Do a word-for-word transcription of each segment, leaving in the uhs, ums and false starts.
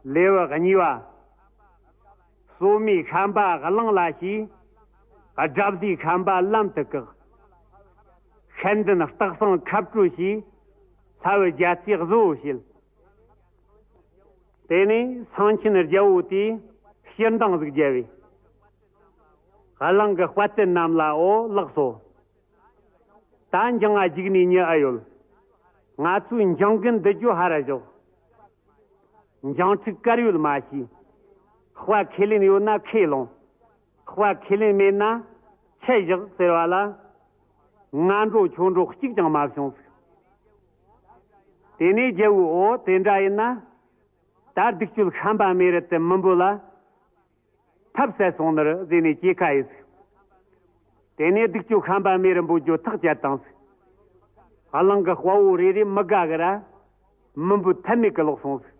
ལེའུ་གཉིས་པ། སོ་མའི་ཤན་པ་གླིང་ལ་ཞེས། དགྲ་བཟའི་ཤན་པ་ལམ་དུ་བཀག་ཤན་འཛིན་སྟག་ཚང་ཁ་སྤྲོད་བྱས། ལྷ་བུ་རྒྱལ་སྲས་བཟོ་བྱེད། དེ་ནས་སེང་ཆེན་རྒྱལ་པོ་དེས་ཕྱིར་འདང་ཟིག་བརྒྱབ་པས། གླིང་གི་དཔའ་རྟུལ་རྣམས་ལ། འོ་ལགས་སོ། ད་འགྱིང་ང་རྒྱུག་ནས་ཉལ་ཨེ་ཡོད། ང་ཚོའི་འགྱིང་གིན་འདི་རྒྱུ་ཧར་ར་ཞོག་འགྱིང་ཕྲུག་དཀར་ཡོལ་མ་བྱས། དཔའ་ཁས་ལེན་ཡོད་ན་ཁས་ལོངས། དཔའ་ཁས་ལེན་མེད་ན་ཆད་བཞག་ཟེར་བ་ལ། ང་འགྲོ་ཁྱོད་འགྲོ་གཅིག་ཀྱང་མ་བྱུང་ཟིག་དེ་ནས་རྒྱལ་པོས། འོ་དེ་འདྲ་ཡིན་ན། ད་སྡིག་སྤྱོད་ཤན་པ་མེ་རི་དེ་མི་འབོད་ལ། ཐབས་ཟད་སོང་ནི་རེད་ཟེར་ནས་སྐྱེལ་ཁ་ཡེ་ཟིག་དེ་ནས་སྡིག་སྤྱོད་ཤན་པ་མེ་རི་འབོད་རྒྱུ་ཐག་བཅད་བཏང་ཟིག་གླིང་གི་དཔའ་བོ་རེ་རེ་མི་དགའ་གི་ར། མི་འབོད་ཐབས་མེད་གི་ལོག་སོང་ཟིག་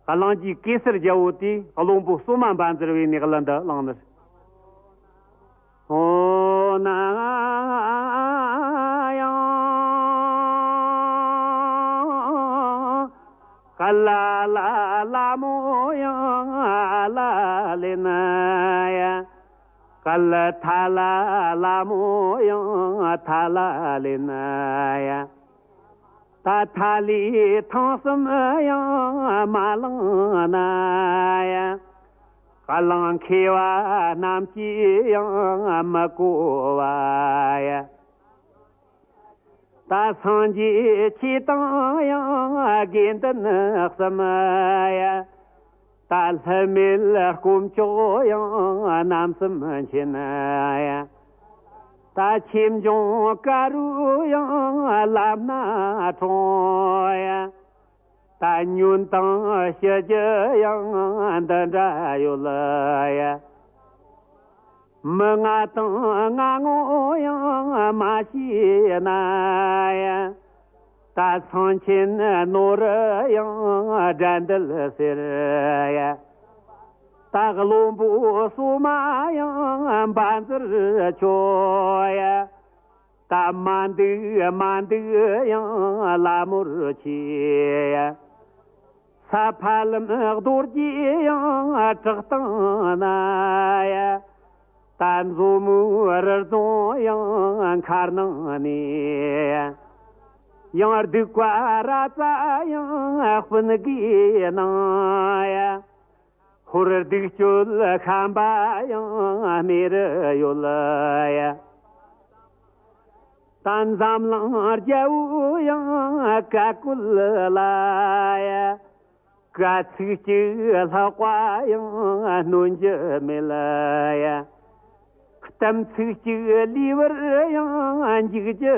གླིང་གི་གེ་སར་རྒྱལ་པོ་དེས་བློན་པོ་སོ་མ་བཛྲ་བྷ་ནི་གི་གླུ་འདི་བླངས་ནི་རེད། ཨོ་ན་ཡང་། ཀ་ལ་ལ་ལ་མོ་ཡང་ལ་ལེ་ན་ཡ། ཀ་ལ་ཐ་ལ་ལ་མོ་ཡང་ཐ་ལ་ལེ་ན་ཡ། ད་ཐ་ལི་ཐང་གསུམ་ཡང་མ་ལངས་ན་ཡ། གླིང་མཁས་པ་རྣམས་ཀྱིས་ཡང་མི་གོ་བ་ཡ། ད་སངས་རྒྱས་ཆོས་དང་ཡང་དགེ་འདུན་གསུམ་ཡ། ད་ལྷད་མེད་དཀོན་མཆོག་ཡང་རྣམ་གསུམ་མཁྱེན་ཡ། ད་ཆོས་འབྱུང་དཀར་པོ་ཡང་ལམ་སྣ་དྲོངས་ཡ། ད་ཉོན་དང་ཞུ་རྒྱུ་ཡང་འདི་འདྲ་ཡོད་ཡ། མི་ང་དང་ང་ངོ་ཡང་མ་ཤེས་ན་ཡ། ད་སེང་ཆེན་ནོར་ཡང་དགྲ་འདུལ་ཟེར་ཡ། ད་བློན་པོ་སོ་མ་ཡང་བཛྲ་ཆོས་ཡ། ད་མ་འདུག་མ་འདུག་ཡང་ལ་མོར་ཆེ་ཡ། ས་ཕ་ལམ་རྡོ་རྗེ་ཡང་བྲག་སྟེང་ན་ཡ། ད་མཛོ་མོའི་རི་རྫོང་ཡང་མཁར་ནང་ནས་ཡ། ཡང་སྡིག་པ་ར་ཙ་ཡང་སྤུན་གྱི་ནང་ཡ། ཧོར་སྡིག་སྤྱོད་ཤན་པ་ཡང་མེ་རི་ཡོད་ཡ། ད་འཛམ་གླིང་རྒྱལ་པོ་ཡང་བཀའ་བཀོད་ལ་ཡ། བཀའ་ཚིག་གཅིག་ལྷག་པ་ཡང་སྣོན་རྒྱུ་མེད་ལ་ཡ། གཏམ་ཚིག་གཅིག་ལུས་པར་ཡང་འཇུག་རྒྱུ་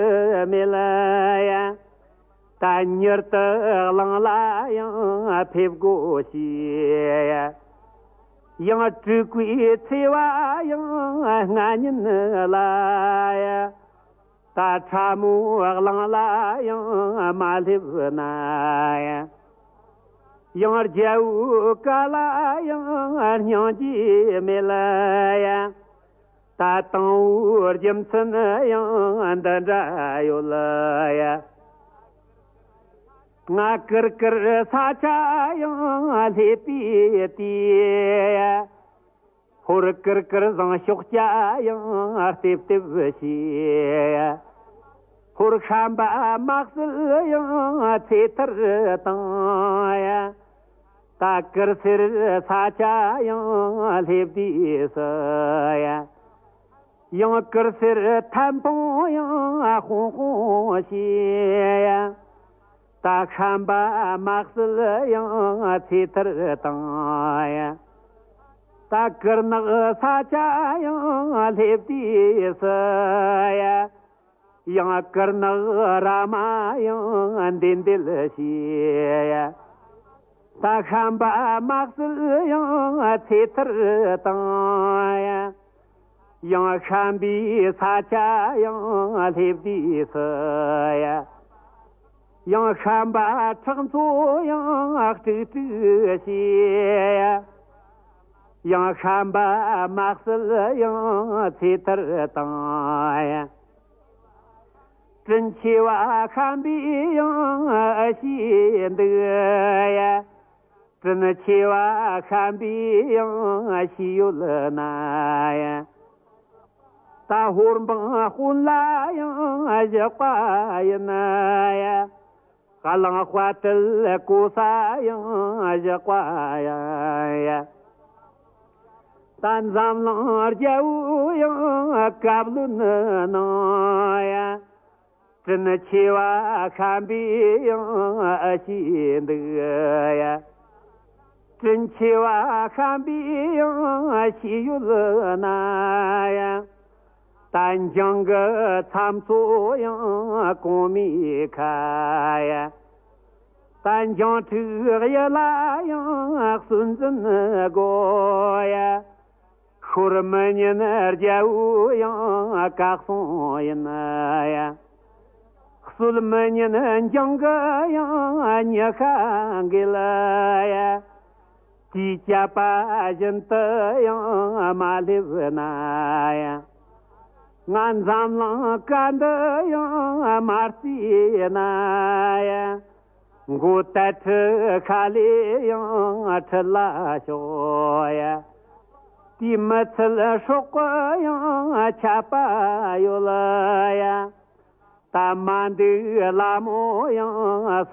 མེད་ལ་ཡ། ད་མྱུར་དུ་གླིང་ལ་ཡང་ཕེབས་དགོས་ཞེས་ཡ། ཡང་དྲུག་པའི་ཚེས་པ་ཡང་སྔ་ཉིན་ལ་ཡ། ད་ཁྲ་མོ་གླིང་ལ་ཡང་མ་སླེབས་ན་ཡ། ཡང་རྒྱལ་པོའི་བཀའ་ལ་ཡང་སྙིང་རྗེ་མེད་ལ་ཡ། ད་དང་པོའི་རྒྱུ་མཚན་ཡང་འདི་འདྲ་ཡོད་ལ་ཡ། ང་ཀིར་ཀིར་ས་ཆ་ཡང་སླེབས་པའི་དུས་ཡ། ཧོར་ཀིར་ཀིར་བཟང་ཕྱོགས་སྐྱ་ཡང་ལྟེབ་ལྟེབ་བྱས། ཧོར་ཤན་པ་དམག་སྲིད་ཡང་ཚེ་ཐར་བཏང་ཡ། ད་ཀིར་སེར་ས་ཆ་ཡང་སླེབས་དུས་སུ་ཡ། ཡང་ཀིར་སེར་ཐན་སྤུངས་ཡང་ཧོང་ཧོང་བྱས་ཡ། ད་ཤན་པ་དམག་སྲིད་ཡང་ཚེ་ཐར་བཏང་ཡ། ད་ཀིར་ནག་ས་ཆ་ཡང་སླེབས་དུས་སུ་ཡ། ཡང་ཀིར་ནག་ར་མ་ཡང་འདེད་འདེད་བྱས་ཡ། ད་ཤན་པ་དམག་སྲིད་ཡང་ཚེ་ཐར་བཏང་ཡ། ཡང་ཤན་པའི་ས་ཆ་ཡང་སླེབས་དུས་སུ་ཡ། ཡང་ཤན་པ་ཁྲག་མཚོ་ཡང་དཀྲུག་དཀྲུག་བྱས་ཡ། ཡང་ཤན་པ་དམག་སྲིད་ཡང་ཚེ་ཐར་བཏང་ཡ། དྲིན་ཆེ་བ་ཤན་པས་ཡང་ཨ་ཞེས་འདུག་ཡ། དྲིན་ཆེ་བ་ཤམ་པའི་ཡང་ཞུས་ཡོད་ན་ཡང་། ད་ཧོར་འབངས་དཔོན་ལ་ཡང་བཞག་པ་ཡིན་ན་ཡང་། གླང་དཔའ་དེ་ལ་གོ་ས་ཡང་བཞག་པ་ཡིན་ཡང་། ད་འཛམ་གླིང་རྒྱལ་པོ་ཡང་བཀའ་བློན་གནང་ཡང་། དྲིན་ཆེ་བ་ཤམ་པའི་ཡང་ཞུས་འདུག་ཡ། དྲིན་ཆེ་བ་ཤམ་པའི་ཡང་ཞུས་ཡོད་ན་ཡང་། ད་འཇང་གི་ཚ་མཚོ་ཡང་གོང་མའི་ཁ་ཡ། ད་འཇང་ཕྲུག་ཡུལ་ལ་ཡང་སྲོལ་འཛིན་དགོས་ཡ། ཤོར་མི་ཉན་རྒྱལ་པོ་ཡང་བཀའ་གསུང་ཡིན་ཡ། གསོད་མི་ཉན་འཇང་གི་ཡང་ཉི་ཤ་འགེལ་ཡ། དེའི་བཅད་པ་བཞིན་དུ་ཡང་མ་སླེབས་ན་ཡང་། ང་འཛམ་གླིང་བཀའ་འདི་ཡང་མ་བརྩིས་ན་ཡང་། མགོ་དལ་ཁྲི་ཁ་ལས་ཡང་ཁྲི་ལ་ཤོག་ཡ། དེ་མི་ཚད་སྲོག་གི་ཡང་ཆད་པ་ཡོད་ཡ། ད་མ་འདུག་ལ་མོ་ཡང་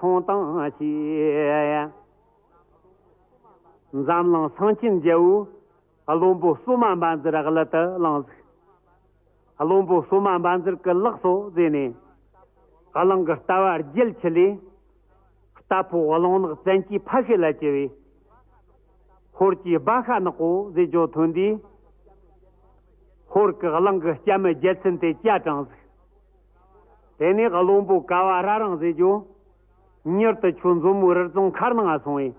སོང་དང་ཤེས་ཡ། འཛམ་གླིང་སེང་ཆེན་རྒྱལ་པོས་བློན་པོ་སོ་མ་འབའ་འཛིར་གླུ་དེ་བླངས་ཟིག། བློན་པོ་སོ་མ་འབའ་འཛིར་གྱི་ལགས་སོ་ཟེར་ནས། གླང་གི་རྟ་བ་བརྒྱད་ཁྲིད་ལས། རྟ་ཕོ་གླང་ནག་བཙན་གྱི་ཕ་ཤི་ལ་བཅོལ་བས། ཧོར་གྱི་སྦ་ཤ་ནག་པོ་ཟེར་རྒྱུ་ཐོན་དུས། ཧོར་གྱི་གླང་གི་སྐྱ་མི་བརྒྱད་ཚན་དེ་བཅད་དྲངས་ཟིག། དེ་ནས་བློན་པོ་ཀ་བ་ར་རང་ཟེར་རྒྱུ། མྱུར་དུ་ཁྱོད་མཛོ་མོའི་རི་རྫོང་མཁར་ནང་ང་སོང་བས།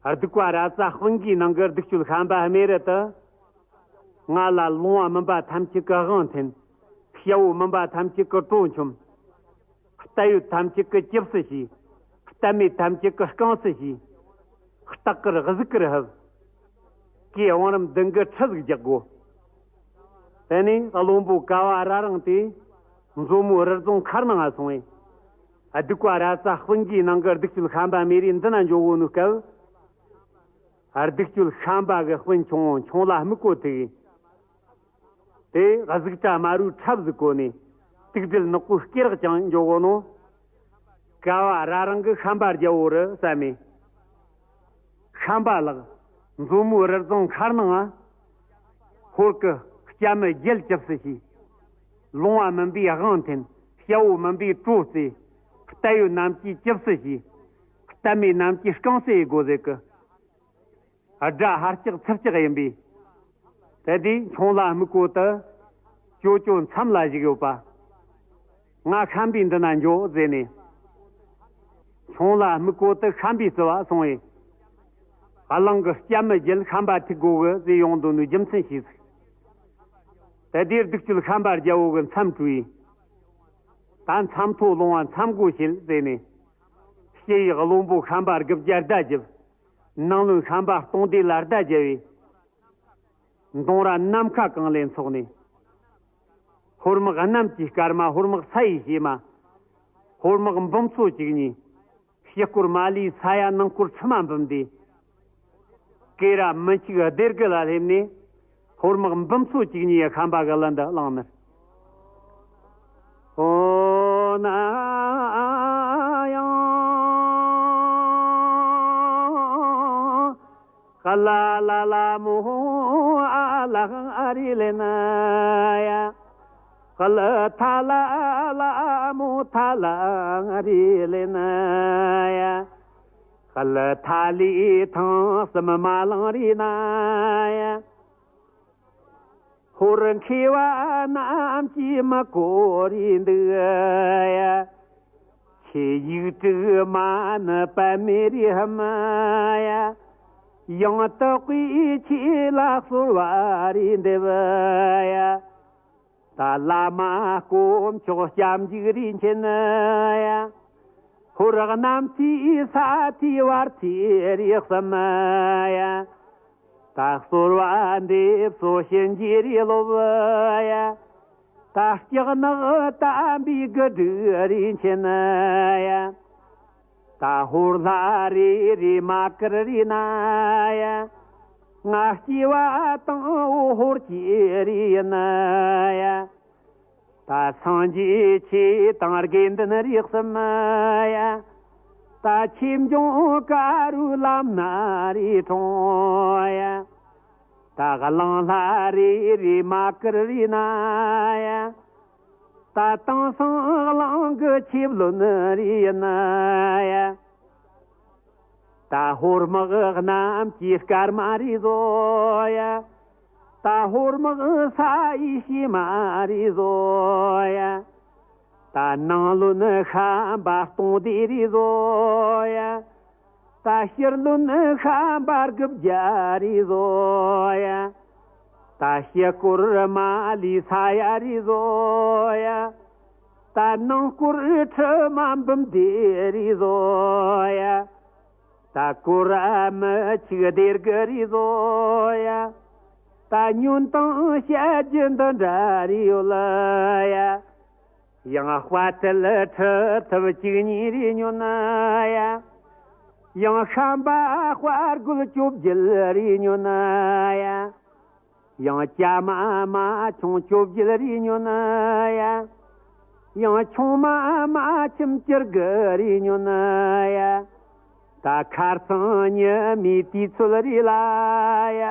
སྡིག་པ་ར་ཙ་སྤུན་གྱི་ནང་གི་སྡིག་སྤྱོད་ཤམ་པ་རྨེ་རུ་དུ། ང་ལ་ལོང་བ་མིན་པ་ཐམས་ཅད་ཀྱི་དབང་འཐེན། སྐྱ་བོ་མིན་པ་ཐམས་ཅད་ཀྱི་གྲོ་མཆོམ། རྟ་ཡོད་ཐམས་ཅད་ཀྱི་ཅི་སུ་བྱས། རྟ་མེད་ཐམས་ཅད་ཀྱི་རྐང་སུ་བྱས། སྟག་དཀར་གཟིག་དཀར་ཧབ། གི་བང་རིམ་བདུན་གྱི་ཁྲི་ཟིག་རྒྱག་གོ། དེ་ནས་བློན་པོ་ཀ་བ་ར་རང་དེ། མཛོ་མོའི་རི་རྫོང་མཁར་ནང་ང་སོང་བས། སྡིག་པ་ར་ཙ་སྤུན་གྱི་ནང་གི་སྡིག་སྤྱོད་ཤམ་པ་རྨེ་རུ་འདི་ན་འགྱོ་གོ་ནོ་སྐབས། སྡིག་སྤྱོད་ཤམ་པ་གི་སྤུན་ཆུང་ཆུང་ལ་སྨུག་པོ་ཐིག། དེ་གཟུགས་སྒྲ་དམར་པོའི་ཁྲབ་ཟིག་གོན་ནས། དུག་སྦྲུལ་ནག་པོའི་སྐེ་རགས་ཀྱང་འགྱོ་གོ་ནོ། ཀ་བ་ར་རང་གི་ཤམ་པ་རྒྱལ་པོ་རེད་བསམ་མེ། ཤམ་པ་ལགས། མཛོ་མོའི་རི་རྫོང་མཁར་ནང་ང་། ཧོར་གྱི་སྐྱ་མི་བརྒྱད་ཅི་སུ་བྱས། ལོང་བ་མིན་པའི་དབང་འཐེན། སྐྱ་བོ་མིན་པའི་གྲོ་བཙོས། རྟ་ཡོད་རྣམས་ཀྱི་ཅི་སུ་བྱས། རྟ་མེད་རྣམས་ཀྱི་རྐང་སུ་ཡི་དགོས་ཟེར་གི། དགྲ་ཧར་ལྕགས་ཚུར་ལྕགས་ཡིན་པས། དེ་དུས་ཆུང་ལ་སྨུག་པོ་དེ། ཅོ་ཅོ་མཚམས་ལ་བཞུགས་ཡོད་པ། ང་ཤམ་པའི་འདི་ན་འགྱོ་ཟེར་ནས། ཆུང་ལ་སྨུག་པོ་དེ་ཤམ་པའི་རྩི་བ་སོང་བས། གླང་གི་སྐྱ་མི་བརྒྱད་ཤམ་པ་ཐུག་དགོ་གི་ཟེར་ཡོང་དོ་ནོ་རྒྱུ་མཚན་ཤེས་ཟིག། དེ་དུས་སྡིག་སྤྱོད་ཤམ་པ་རྒྱལ་པོ་གི་མཚམས་བྲོས་ཡིན། ད་མཚམས་ཐོ་ལོང་བ་མཚམས་སྒོ་ཕྱེད་ཟེར་ནས། ཕྱི་ཡི་བློན་པོ་ཤམ་པ་དགུ་བརྒྱ་བརྡ་བརྒྱབ། ནང་བློན་ཤམ་པ་སྟོང་སྡེ་ལ་བརྡ་བརྒྱབ་པས། མདུང་ར་ནམ་མཁའ་གང་ལས་འཚོགས་ནས། ཧོར་དམག་གནམ་གྱི་སྐར་མ། ཧོར་དམག་ས་ཡི་བྱེ་མ། ཧོར་དམག་འབུམ་ཚོ་བཅུ་གཉིས། ཕྱི་སྐོར་མ་ལུས་ས་ཡ་ནང་སྐོར་ཁྲི་མ་འབུམ་སྡེ། ཀེ་ར་མི་འཆིག་སྡེ་དགུ་ལ་སླེབས་ནས། ཧོར་དམག་འབུམ་ཚོ་བཅུ་གཉིས་ཡི་ཤམ་པ་གི་གླུ་འདི་བླངས་ནས། ཨོ་ན་ཡང་། ཧ་ལ་ལ་ལ་མོ་ཨ་ལ་ཨ་རི་ལེ་ན་ཡ། ཧ་ལ་ཐ་ལ་ལ་མོ་ཐ་ལ་ཨ་རི་ལེ་ན་ཡ། ཧ་ལ་ཐ་ལི་ཐང་སམ་མ་ལང་རི་ན་ཡ། ཧོར་མཁས་པ་རྣམས་ཀྱིས་མི་གོ་རེ་འདུག་ཡ། ཆེ་ཡིག་དྲུག་མ་ནི་པད་མེ་རི་ཧམ་ཡ། ཡང་དག་པའི་ཆོས་ལ་གསོལ་བ་རེ་འདེབས་ཡ། ད་བླ་མ་དཀོན་མཆོག་སྐྱབས་འཇུག་རེ་མཁྱེན་ཡ། ཧོར་གནམ་མཐའི་ས་མཐའི་བར་མཐའི་རེ་བསམ་ཡ། ད་གསོལ་བ་འདེབས་སོ་གཤིན་རྗེ་རེ་སློབ་ཡ། ད་སྐྱག་ནག་དམ་པའི་དགུ་སྒྲུབ་རེ་མཁྱེན་ཡ། ད་ཧོར་ལྷ་རེ་རེ་མ་ཀིར་རེ་ན་ཡ། ང་སྐྱེ་བ་དང་བོ་ཧོར་གྱི་རེ་ཡིན་ན་ཡ། ད་སངས་རྒྱས་ཆོས་དང་དགེ་འདུན་རེ་གསུམ་ཡ། ད་ཆོས་འབྱུང་དཀར་རུ་ལམ་སྣ་རེ་དྲོངས་ཡ། ད་གླང་ལྷ་རེ་རེ་མ་ཀིར་རེ་ན་ཡ། ད་དེང་སང་གླང་གི་ཆོས་བློན་རེ་ཡིན་ཡ། ད་ཧོར་དམག་གནམ་གྱི་སྐར་མ་རེ་བཟོ་ཡ། ད་ཧོར་དམག་ས་ཡི་བྱེ་མ་རེ་བཟོ་ཡ། ད་ནང་བློན་ཤམ་པ་སྟོང་སྡེ་རེ་བཟོ་ཡ། ད་ཕྱི་བློན་ཤམ་པ་དགུ་བརྒྱ་རེ་བཟོ་ཡ། ད་ཕྱི་སྐོར་མ་ལི་ས་ཡ་རེ་བཟོ་ཡ། ད་ནང་སྐོར་ཁྲི་མ་འབུམ་སྡེ་རེ་བཟོ་ཡ། ད་སྐོར་ར་མི་ཆིག་སྡེ་དགུ་རེ་བཟོ་ཡ། ད་ཉོན་དང་བཤད་རྒྱུ་འདི་འདྲ་རེ་ཡོད་ལ་ཡ། ཡང་དཔའ་ཐལ་ཁྲི་ཐབས་གཅིག་གཉིས་རེ་ཉོན་ཡ། ཡང་ཤམ་པ་དཔའ་རྒོད་བཅོ་བརྒྱད་རེ་ཉོན་ཡ། ཡང་ལྕམ་མ་ཆུང་བཅོ་བརྒྱད་རེ་ཉོན་ཡ། ཡང་ཆུང་མ་མ་ཁྱིམ་བཅུ་དགུ་རེ་ཉོན་ཡ། ད་ཁ་རྩང་ཉི་མའི་དུས་ཚོད་རེ་ལ་ཡ།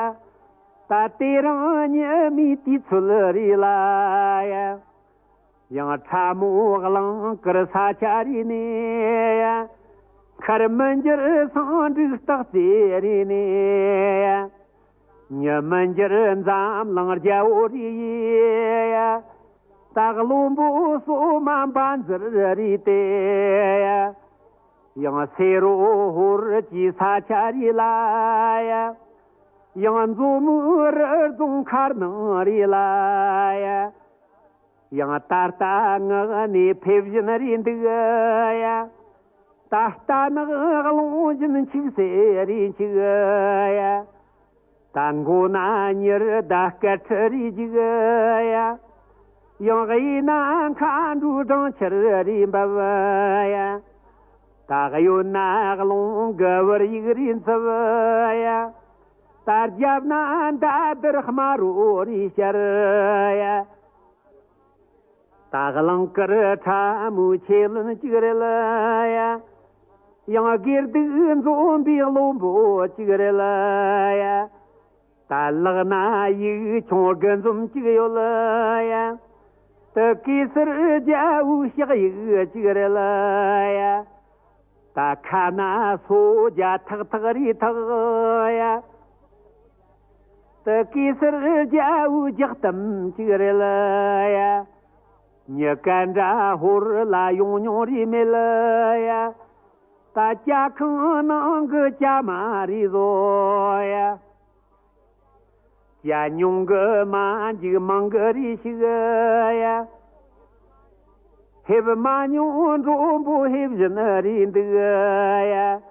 ད་དེ་རིང་ཉི་མའི་དུས་ཚོད་རེ་ལ་ཡ། ཡང་ཁྲ་མོ་གླང་དཀར་ས་ཆ་རེ་ནས་ཡ། མཁར་མི་འགྱུར་སང་འབྲུག་སྟག་རྩེ་རེ་ནས་ཡ། ཉི་མི་འགྱུར་འཛམ་གླིང་རྒྱལ་པོ་རེ་ཡ། ད་བློན་པོ་སོ་མ་འབའ་འཛིར་རེ་དེ་ཡ། ཡང་སེ་རོ་ཧོར་གྱི་ས་ཆ་རེ་ལ་ཡ། ཡང་མཛོ་མོ་རི་རྫོང་མཁར་ནང་རེ་ལ་ཡ། ཡང་ད་ལྟ་ངག་ནས་ཕེབས་བཞིན་རེ་འདུག་ཡ། ད་ལྟ་ནག་རླུང་བཞིན་འཆིག་སེ་རེ་འཆིག་ཡ། ད་མགོ་ན་ཉི་ཟླ་སྐད་ཁྲི་རེ་འཇིག་ཡ། ཡང་གཡས་ན་མཁའ་འགྲོའི་སྦྲང་ཆར་རེ་འབབ་ཡ། ད་གཡོན་ན་རླུང་གི་བུར་ཡིག་རེ་འཚུབ་ཡ། ད་རྒྱབ་ན་མདའ་དར་དམར་རོ་རེ་ཤར་ཡ། ད་གླང་དཀར་ཁྲ་མོའི་ཆེ་བློན་གཅིག་རེད་ལ་ཡ། ཡང་དགེ་སྡིག་འཛོམས་པའི་བློན་པོ་གཅིག་རེད་ལ་ཡ། ད་ལག་ན་ཡིག་ཆུང་དགུ་འཛོམས་གཅིག་ཡོད་ལ་ཡ། ད་གེ་སར་རྒྱལ་པོའི་ཕྱག་ཡིག་གཅིག་རེད་ལ་ཡ། ད་ཁ་ན་སོ་བརྒྱ་ཐག་ཐག་རེ་ཐག་ཡ། ད་གེ་སར་རྒྱལ་པོའི་རྒྱག་གཏམ་གཅིག་རེད་ལ་ཡ། མྱི་ག་འདྲ་ཧོར་ལ་ཡོང་མྱོང་རེ་མེད་ལ་ཡ། ད་ཇ་ཁང་ནང་གི་ཇ་མ་རེ་བཟོ་ཡ། ཇ་ཉུང་གི་མ་འཇིག་མང་གི་རེ་ཞིག་ཡ། ཧེབ་མ་མྱོང་མགྲོན་པོ་ཧེབ་བཞིན་རེ་འདུག་ཡ།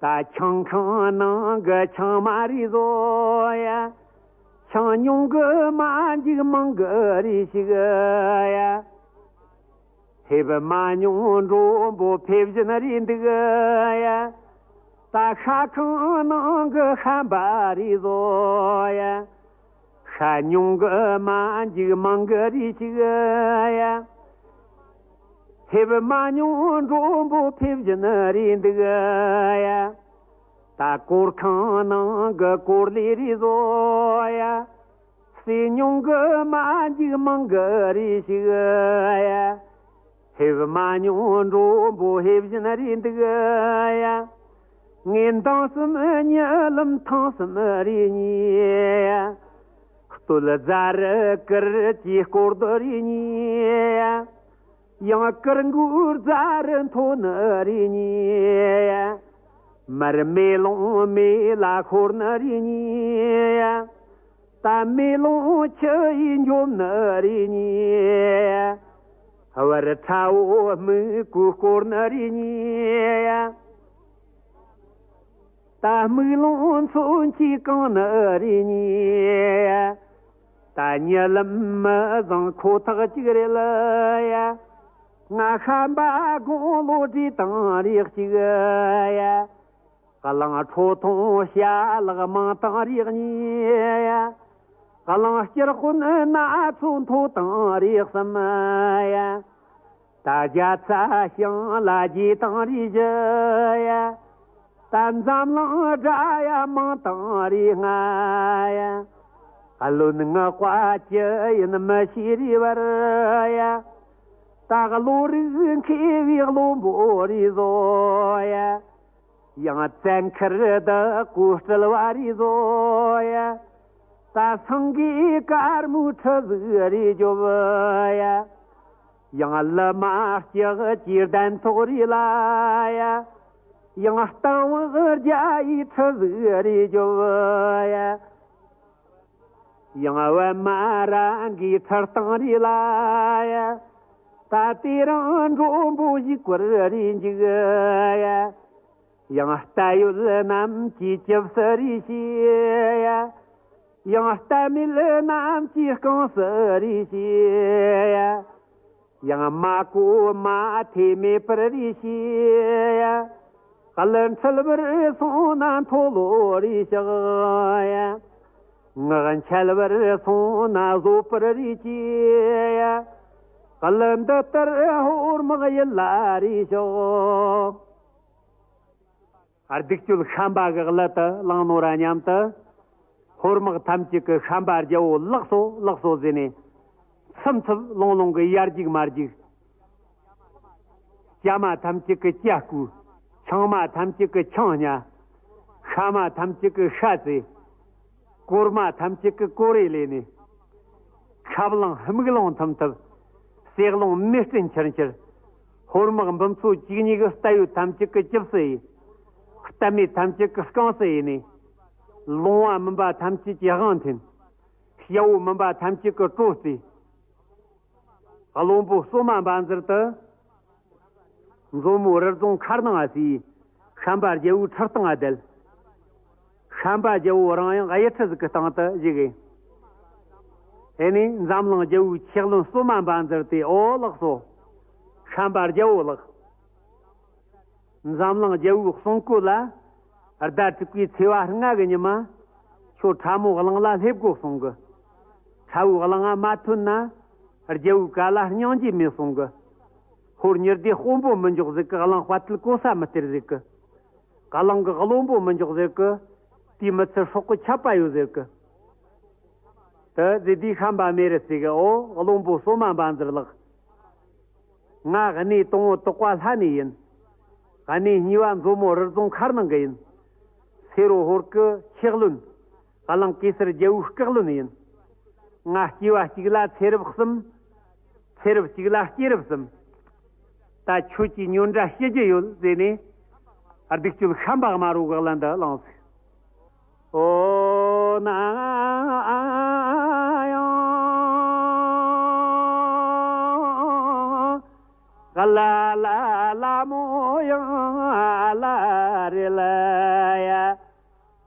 ད་ཆང་ཁང་ནང་གི་ཆང་མ་རེ་བཟོ་ཡ། ཆང་ཉུང་གི་མ་འཇིག་མང་གི་རེ་ཞིག་ཡ། ཕེབས་མ་མྱོང་མགྲོན་པོ་ཕེབས་བཞིན་རེ་འདུག་ཡ། ད་ཤ་ཁང་ནང་གི་ཤམ་པ་རེ་བཟོ་ཡ། ཤ་ཉུང་གི་མ་འཇིག་མང་གི་རེ་ཞིག་ཡ། ཕེབས་མ་མྱོང་མགྲོན་པོ་ཕེབས་བཞིན་རེ་འདུག་ཡ། ད་གོར་ཁང་ནང་གི་གོར་ལས་རེ་བཟོ་ཡ། ཟས་ཉུང་གི་མ་འཇིག་མང་གི་རེ་ཞིག་ཡ། ཕེབས་མ་མྱོང་མགྲོན་པོ་ཕེབས་བཞིན་རེ་འདུག་ཡ། ངན་དང་གསུམ་ཉི་ལམ་ཐང་གསུམ་རེ་ཉེ་ཡ། སྟོད་རྫ་རི་ཀིར་གྱི་སྐོར་དུ་རེ་ཉེ་ཡ། ཡང་ཀིར་མགོའི་རྫ་རི་མཐོ་ནི་རེ་ཉེ་ཡ། མར་མེ་ལོང་མེ་ལ་ཤོར་ནི་རེ་ཉེ་ཡ། ད་མེ་ལོང་ཆུ་ཡིས་འཇོམས་ནི་རེ་ཉེ་ཡ། བར་ཁྲ་བོ་སྨུག་པོས་བསྐོར་ནི་རེ་ཉེ་ཡ། ད་སྨུག་ལོང་མཚོན་གྱིས་གང་ནི་རེ་ཉེ་ཡ། ད་ཉི་ལམ་མི་བཟང་ཁོ་ཐག་གཅིག་རེད་ལ་ཡ། ང་ཤན་པ་དགུང་ལོ་བགྲེས་དང་རིགས་གཅིག་ཡ། གླིང་ཁྲོ་ཐུང་བྱ་ལག་མང་དང་རིགས་གཉིས་ཡ། གླིང་སྐྱར་དཔོན་ན་ཚོ་མཐོ་དང་རིགས་གསུམ་ཡ། ད་རྒྱ་ཚ་ཞིང་ལ་རྒྱས་དང་རིགས་བཞི་ཡ། ད་འཛམ་གླིང་དགྲ་ཡ་མང་དང་རིགས་ལྔ་ཡ། བློན་ངག་པ་ཅི་ཡིན་མི་ཤེས་རིགས་བར་ཡ། ད་བློ་རིག་མཁས་པའི་བློན་པོ་རེ་བཟོ་ཡ། ཡང་བཙན་ཁར་བདག་པོ་སྤྲུལ་བ་རེ་བཟོ་ཡ། ད་སེང་གེ་དཀར་མོའི་ཁྲི་གཟུགས་རེ་རྒྱོབ་ཡ། ཡང་ལི་མ་ལྕགས་ཀྱི་གདན་ཐོག་རེ་ལ་ཡ། ཡང་སྟག་བག་རྒྱ་ཡི་ཁྲི་གཟུགས་རེ་རྒྱོབ་ཡ། ཡང་པད་མ་ར་གི་ཁྲི་སྟེང་རེ་ལ་ཡ། ད་དེ་རིང་མགྲོན་པོ་ཞིག་བཀུར་རེ་འཇུག་ཡ། ཡང་རྟ་ཡོད་རྣམས་ཀྱིས་ཅི་བསུ་རེ་བྱེད་ཡ། ཡང་རྟ་མེད་རྣམས་ཀྱིས་རྐང་བསུ་རེ་བྱེད་ཡ། ཡང་མ་གོ་མ་ཐོས་མེད་པར་རེ་བྱེད་ཡ། གླུ་འཁྲུལ་བར་སོང་ན་མཐོལ་ལོ་རེ་བཤགས་ཡ། ངག་འཆལ་བར་སོང་ན་བཟོད་པར་རེ་བྱེད་ཡ། གླུ་འདི་ལྟར་ཧོར་དམག་ཡིད་ལ་རེ་བཤགས། སྡིག་སྤྱོད་ཤན་པ་གི་གླུ་དེ་བླངས་ནོ་ར་མཉམ་དུ། ཧོར་དམག་ཐམས་ཅད་ཀྱིས་ཤན་པ་རྒྱལ་པོ་ལགས་སོ་ལགས་སོ་ཟེར་ནས། འཚུབ་འཚུབ་ལོང་ལོང་གི་ཡར་རྒྱུག་མར་རྒྱུག། ལྕམ་མ་ཐམས་ཅད་ཀྱིས་ལྕག་བསྐུལ། ཆང་མ་ཐམས་ཅད་ཀྱིས་ཆང་བརྙ། ཤ་མ་ཐམས་ཅད་ཀྱིས་ཤ་བཙོས། གོར་མ་ཐམས་ཅད་ཀྱིས་གོ་རེ་ལས་ནས། ཁབ་ལང་སྨུག་ལང་ཐུམ་ཐུབ། ཟས་ལོང་མེ་སྤྲིན་འཕྱུར་འཕྱུར། ཧོར་དམག་འབུམ་ཚོ་བཅུ་གཉིས་ཀྱིས་རྟ་ཡོད་ཐམས་ཅད་ཀྱིས་ཅི་བསུ་ཡས། རྟ་མེད་ཐམས་ཅད་ཀྱིས་རྐང་བསུ་ཡས་ནས། ལོང་བ་མིན་པ་ཐམས་ཅད་ཀྱིས་དབང་འཐེན། སྐྱ་བོ་མིན་པ་ཐམས་ཅད་ཀྱིས་བྲོ་བརྩི། བློན་པོ་སོ་མ་འབའ་འཛེར་དུ། མཛོ་མོ་རི་རྫོང་མཁར་ནང་ང་སི། ཤན་པ་རྒྱལ་པོའི་ཁྲི་སྟེང་ང་བསྡད། ཤན་པ་རྒྱལ་པོ་རང་ཡང་གཡུ་ཁྲི་ཟིག་གི་སྟེང་དུ་བཞུགས་ཡིན། ཨེ་ནི་འཛམ་གླིང་རྒྱལ་པོའི་ཆེ་བློན་སོ་མ་འབའ་འཛེར་དེ། ཨོ་ལགས་སོ། ཤན་པ་རྒྱལ་པོ་ལགས། འཛམ་གླིང་རྒྱལ་པོའི་གསུང་བཀོད་ལ། ཟླ་དྲུག་པའི་ཚེས་པ་ལྔ་གི་ཉི་མ། ཁྱོད་ཁྲ་མོ་གླིང་ལ་སླེབས་དགོས་གསུང་གི། ཁྲ་བོའི་གླིང་ང་མ་ཐོན་ན། རྒྱལ་པོའི་བཀའ་ལ་སྙིང་རྗེ་མེད་གསུང་གི། ཧོར་ཉི་ཟླའི་དཔོན་པོ་མི་འཇོག་ཟིག་གི། གླིང་དཔའ་ཐུལ་གོ་ས་མི་སྟེར་ཟིག་གི། གླིང་གི་བློན་པོ་མི་འཇོག་ཟེར་གི། དེའི་མི་ཚེ་སྲོག་གི་ཆད་པ་ཡོད་ཟེར་གི། དེ་ཟེར་དུས་ཤན་པ་མེ་རི་སི་གིས། ཨོ་བློན་པོ་སོ་མ་འབའ་འཛེར་ལགས། ང་གནས་དང་པོ་དོགས་པ་ལྷ་ནས་ཡིན། གནས་གཉིས་པ་མཛོ་མོ་རི་རྫོང་མཁར་ནང་གི་ཡིན། སེ་རོ་ཧོར་གི་ཆེ་བློན། གླིང་གེ་སར་རྒྱལ་པོའི་བཀའ་བློན་ཡིན། ང་སྐྱེ་བ་གཅིག་ལ་ཚེ་རབས་གསུམ། ཚེ་རབས་གཅིག་ལ་སྐྱེ་རབས་གསུམ། ད་ཁྱོད་ཀྱི་སྨྱོན་འདྲ་ཞི་རྒྱུ་ཡོད་ཟེར་ནས། སྡིག་སྤྱོད་ཤན་པ་དམར་པོ་གི་གླུ་འདི་བླངས་ཟིག། ཨོ་ན་ཡང་ག་ལ་ལ་ལ་མོ་ཡང་ལ་རེ་ལ་ཡ།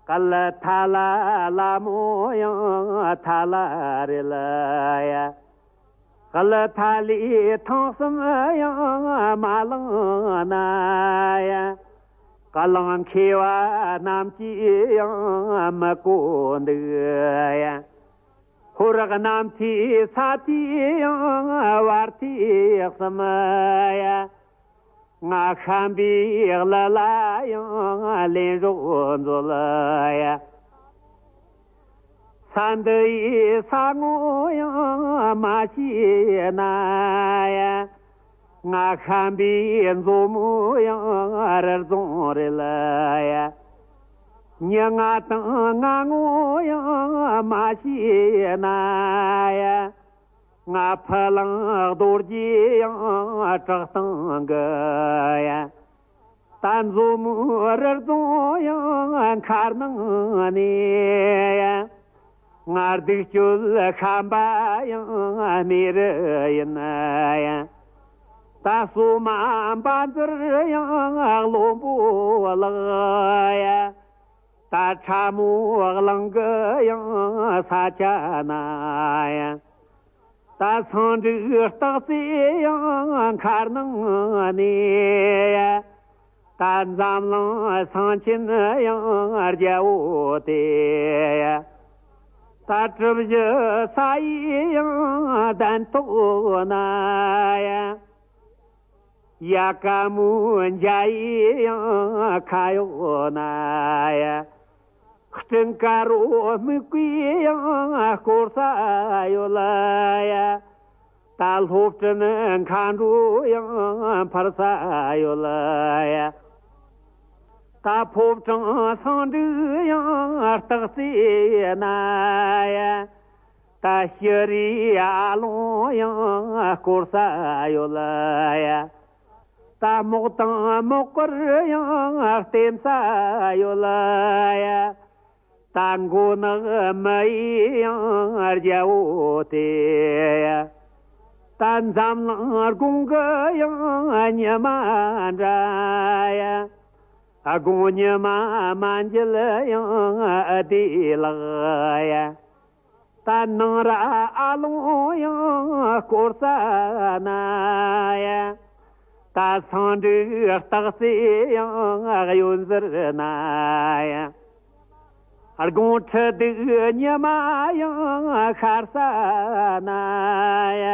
ག་ལ་ཐ་ལ་ལ་མོ་ཡང་ཐ་ལ་རེ་ལ་ཡ། ག་ལ་ཐ་ལི་ཐང་གསུམ་ཡང་མ་ལང་ན་ཡ། ག་ལང་མཁས་པ་རྣམས་ཀྱིས་ཡང་མི་གོ་འདུག་ཡ། ཧོར་རྣམས་ཐོས་ས་ཐོས་ཡང་བར་ཐོས་གསུམ་ཡ། ང་ཤན་པའི་གླུ་ལ་ཡང་ལན་རོགས་མཛོད་ཡ། ས་འདི་ཡི་ས་ངོ་ཡང་མ་ཤེས་ན་ཡ། ང་ཤན་པའི་མཛོ་མོ་ཡང་རི་རྫོང་རེད་ལ་ཡ། མྱི་ང་དང་ང་ངོ་ཡང་མ་ཤེས་ན་ཡ། ང་ཕ་ལང་རྡོ་རྗེ་ཡང་བྲག་སྟེང་གི་ཡ། ད་མཛོ་མོ་རི་རྫོང་ཡང་མཁར་ནང་ནས་ཡ། ང་སྡིག་སྤྱོད་ཤན་པ་ཡང་མེ་རི་ཡིན་ཡ། ད་སོ་མ་འབའ་འཛེར་ཡང་བློན་པོ་ལགས་ཡ། ད་ཁྲ་མོ་གླིང་གི་ཡང་ས་ཆ་ན་ཡ། ད་སེང་འབྲུག་སྟག་རྩེ་ཡང་མཁར་ནང་ནས། ད་འཛམ་གླིང་སེང་ཆེན་ཡང་རྒྱལ་པོ་དེ། ད་གྲུ་བཞི་ས་ཡི་ཡང་གདན་ཐོག་ན། ཡ་དཀར་མོའི་འཇའ་ཡི་ཡང་ཁ་གཡོག་ན། ཡ་སྤྲིན་དཀར་པོ་སྨུག་པོའི་ཡང་བསྐོར་ས་ཡོད་ལ། ཡ་ད་སློབ་གྲྭའི་མཁའ་འགྲོ་ཡང་འཕུར་ས་ཡོད་ལ། ཡ་ད་ཕོ་བྲང་སེང་འབྲུག་ཡང་སྟག་རྩེ་ན། ཡ་ད་ཤེལ་རི་ཨ་ལོང་ཡང་བསྐོར་ས་ཡོད་ལ། ཡ་ད་མོག་དང་མོག་དཀར་ཡང་བསྟེན་ས་ཡོད་ལ། ཡ་ད་མགོ་ནག་མི་ཡི་ཡང་རྒྱལ་པོ་དེ། ཡ་ད་འཛམ་གླིང་དགུང་གི་ཡང་ཉི་མ་འདྲ། ཡ་དགུང་ཉི་མ་མ་འགྱུར་ཡང་བདེ་ལགས། ཡ་ད་ནངས་ར་ཨ་ལོང་ཡང་བསྐོར་ས་ན། ཡ་ད་སེང་འབྲུག་སྟག་རྩེ་ཡང་གཡོན་ཟུར་ན། ཡ་དགོང་ཁྲི་གདུགས་ཉི་མ་ཡང་ཤར་ས་ན། ཡ་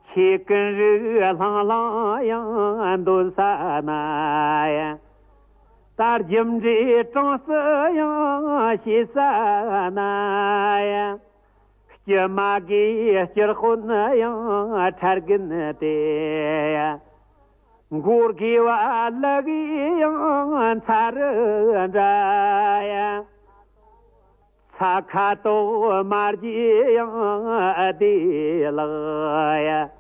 ཆོས་ཀུན་རིགས་ལྷང་ལྷང་ཡང་འདོན་ས་ན། ཡ་ད་རྒྱུ་འབྲས་གྲངས་སུ་ཡང་ཤེས་ས་ན། ཡ་སྐྱེ་མ་དགོས་སྤྱིར་དཔོན་ཡང་ཁྲ་རྒན་དེ། ཡ་མགོ་དགོས་པ་ལུ་གུ་ཡང་ཚ་རུ་འདྲ། ཡ་ཚ་ཁ་དོག་དམར་རྒྱས་ཡང་བདེ་ལགས། ཡ་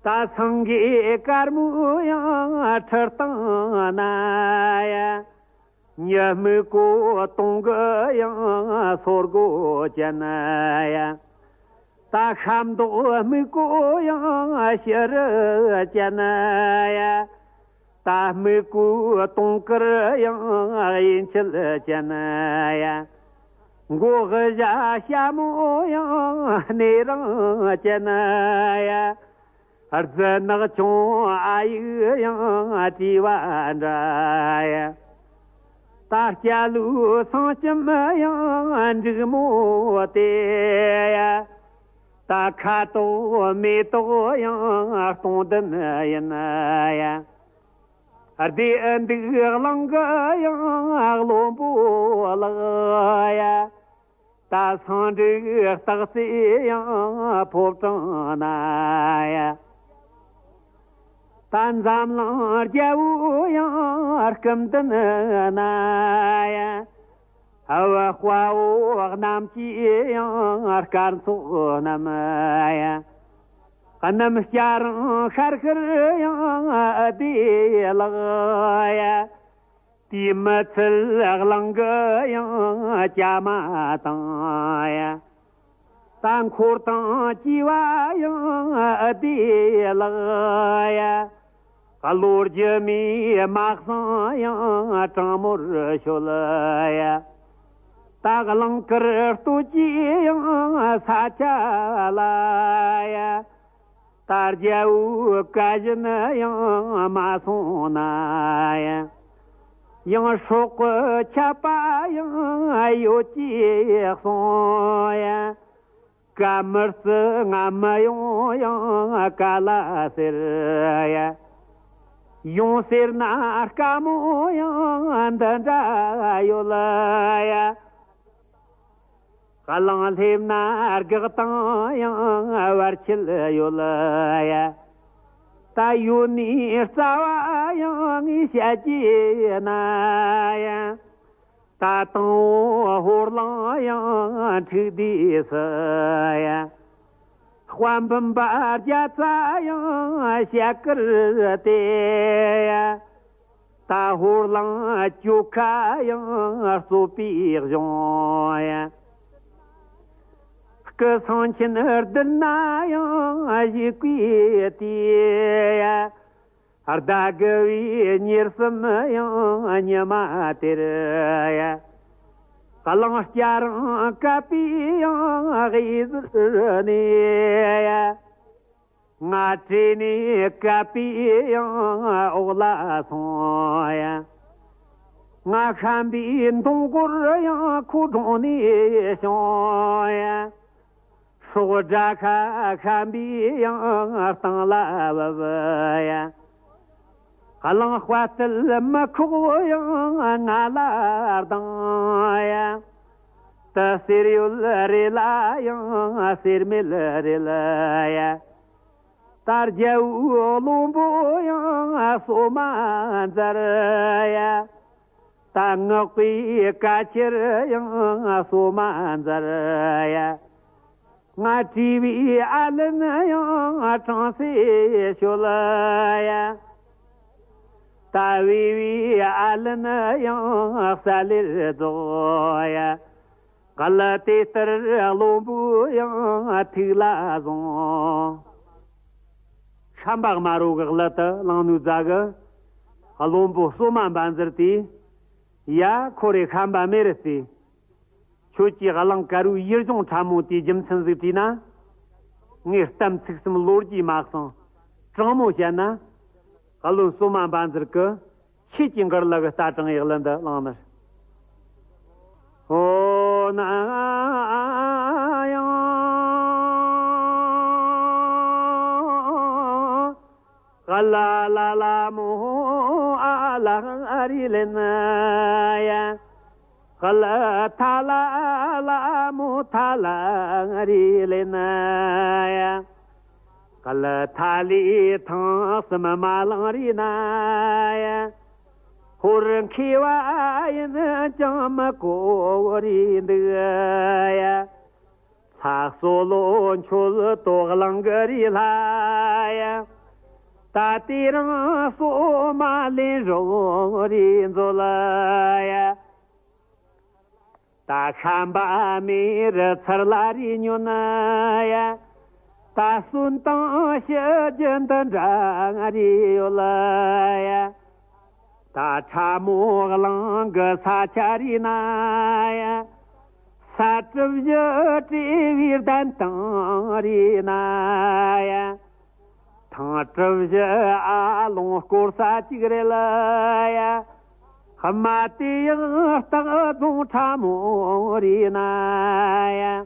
ད་སེང་གེ་དཀར་མོ་ཡང་ཁྲི་སྟེང་ན། ཡ་མྱི་སྨུག་པོ་དུང་གི་ཡང་སོར་མགོ་ཅན། ཡ་ད་ཤ་མདོག་སྨུག་པོ་ཡང་ཕྱི་རུ་ཅན། ཡ་ད་སྨུག་པོ་དུང་དཀར་ཡང་གཡས་འཁྱིལ་ཅན། ཡ་མགོ་དགུ་བཞག་ཞྭ་མོ་ཡང་སྣེ་རིང་ཅན། ཡ་རྫི་ནག་ཆུང་ཨ་ཡིག་ཡང་བྲིས་པ་འདྲ། ཡ་ད་སྐྱ་ལུག་སེང་ལྕམ་ཡང་འབྲུག་མོ་དེ། ཡ་ད་ཁ་དོག་མེ་ཏོག་ཡང་སྟོང་ལྡན་ཡིན། ཡ་བདེ་འདུག་གླིང་གི་ཡང་བློན་པོ་ལགས། ཡ་ད་སེང་འབྲུག་སྟག་རྩེ་ཡང་ཕོ་བྲང་ན། ཡ་ད་འཛམ་གླིང་རྒྱལ་པོ་ཡང་སྐུ་མདུན་ན། ཡ་ཨ་བ་དཔའ་བོ་རྣམས་ཀྱིས་ཡང་སྐར་ཚོགས་བསྣམས། ཡ་གནམ་སྐྱ་རེངས་ཤར་ཤར་ཡང་བདེ་ལགས། ཡ་དེ་མི་ཚད་གླིང་གི་ཡང་བྱ་མ་དང་། ཡ་ད་འཁོར་དང་བཅས་པ་ཡང་བདེ་ལགས། ཡ་ལོ་རྒྱུས་མེད་དམག་ཟངས་ཡང་གྲང་མོར་ཤོད། ཡ་ད་གླིང་དཀར་སྟོད་ཀྱི་ཡང་ས་ཆ་ལ། ཡ་ད་རྒྱལ་པོའི་བཀའ་བཞིན་ཡང་མ་སོང་ན། ཡ་ཡང་སྲོག་གི་ཆད་པ་ཡང་ཡོད་ཅེས་གསུངས། ཡ་བཀའ་མི་བརྩི་ང་མི་ཡོང་ཡང་ག་ལ་ཟེར། ཡ་ཡོང་ཟེར་ན་དཀའ་མོ་ཡང་འདི་འདྲ་ཡོད་ལ། ཡ་གླིང་སླེབས་ན་སྒེག་དང་ཡང་བར་ཆད་ཡོད་ལ། ཡ་ད་ཡོད་ནི་རྩ་བ་ཡང་ངས་བཤད་ཀྱི་ན། ཡ་ད་དང་པོ་ཧོར་གླིང་ཡང་འཁྲུག་དུས་སུ། ཡ་དཔལ་འབུམ་པ་རྒྱ་ཚ་ཡང་ཞལ་དཀར་དེ། ཡ་ད་ཧོར་གླིང་གྱོད་ཁ་ཡང་རྩོད་པའི་གཞུང་། ཡ་སྐུ་སེང་ཆེན་བདུད་ནག་ཡང་བཞུགས་པའི་དུས། ཡ་ཟླ་དགུ་བའི་ཉེར་གསུམ་ཡང་ཉི་མ་དེར། ཡ་ གླིང་སྐྱ་རིང་བཀབ་པའི་ཡང་དབུས་ཟུར་ནས། ང་བྲོས་ནས་བཀབ་པའི་ཡང་འོག་ལ་སོང་ཡ། ང་ཤམ་པའི་མདུང་སྒོར་ཡང་ཁོ་སྒྲོན་ནས་བྱུང་ཡ། སྲོག་དགྲ་ཤ་ཤམ་པའི་ཡང་སྟེང་ལ་བབས་ཡ། གླིང་དཔའ་རྟུལ་མི་ཁོག་ཡང་ང་ལ་ལྡང་ཡ། ད་གསེར་ཡོད་རེད་ལ་ཡང་གསེར་མེད་རེད་ལ་ཡ། ད་རྒྱལ་བོའི་བློན་པོ་ཡང་སོ་མ་མཛད་ཡ། ད་ངག་པའི་བཀའ་ཁྱེར་ཡང་སོ་མ་མཛད་ཡ། ང་བྲོས་པའི་ཨ་ལན་ཡང་དྲང་སེ་ཤོད་ཡ། ད་བོས་པའི་ཨ་ལན་ཡང་གསལ་ལེར་རྫོགས་ཡ། གལ་ཏེ་ལྟར་བློན་པོ་ཡང་ཐུགས་ལ་བཟུང་། ཤམ་པ་དམར་པོ་གི་གླུ་དེ་བླངས་ནོའི་རྗེས་གི་བློན་པོ་སོ་མ་འབའ་འཛུལ་དེས། ཡ། ཁོ་རེ་ཤམ་པ་མེ་རི་རྩེ། ཁྱོད་ཀྱིས་གླིང་དཀར་པོའི་ཡུལ་ལྗོངས་ཕྲ་མོ་དེའི་རྒྱུ་མཚན་ཟིག་དྲིས་ན། ངས་གཏམ་ཚིག་གསུམ་ལོ་རྒྱུས་མ་གསང་། དྲང་མོ་བཤད་ན། བློན་སོ་མ་འབའ་འཛུལ་གྱིས་ཆོས་ཀྱི་མགུར་གླུ་གི་རྟ་དྲངས་ཡག་གླུ་འདི་བླངས་ནི། ཨོ་ན་ཡང་། ག་ལ་ལ་ལ་མོ་ཨ་ལ་རི་ལེ་ན་ཡ། ག་ལ་ཐ་ལ་ལ་མོ་ཐ་ལ་རི་ལེ་ན་ཡ། ག་ལ་ཐ་ལི་ཐང་སི་མ་མ་ལང་རི་ན་ཡ། ཧོར་མཁས་པ་ཡིན་ཀྱང་མི་གོ་རི་འདུག་ཡ། ལྷ་སོ་ལོ་མཆོད་དོ་གླང་གི་རི་ལྷ་ཡ། ད་དེ་རིང་སོ་མ་ལེན་རོགས་རི་མཛོད་ལ་ཡ། ད་ཤམ་པ་མེ་རི་ཚུར་ལ་རི་ཉོན་ཡ། ད་གསོན་དང་ཤི་རྒྱུ་འདི་འདྲ་རི་ཡོད་ལ་ཡ། ད་ཁྲ་མོ་གླང་གི་ས་ཆ་རི་ན་ཡ། ས་གྲུ་བཞི་བྲེ་བའི་གདན་སྟེང་རི་ན་ཡ། ཐང་གྲུ་བཞི་ཨ་ལོང་སྐོར་ས་གཅིག་རེད་ལ་ཡ། ཧ་མ་དེ་ཡང་སྟག་རྫོང་ཁྲ་མོ་རི་ན་ཡ།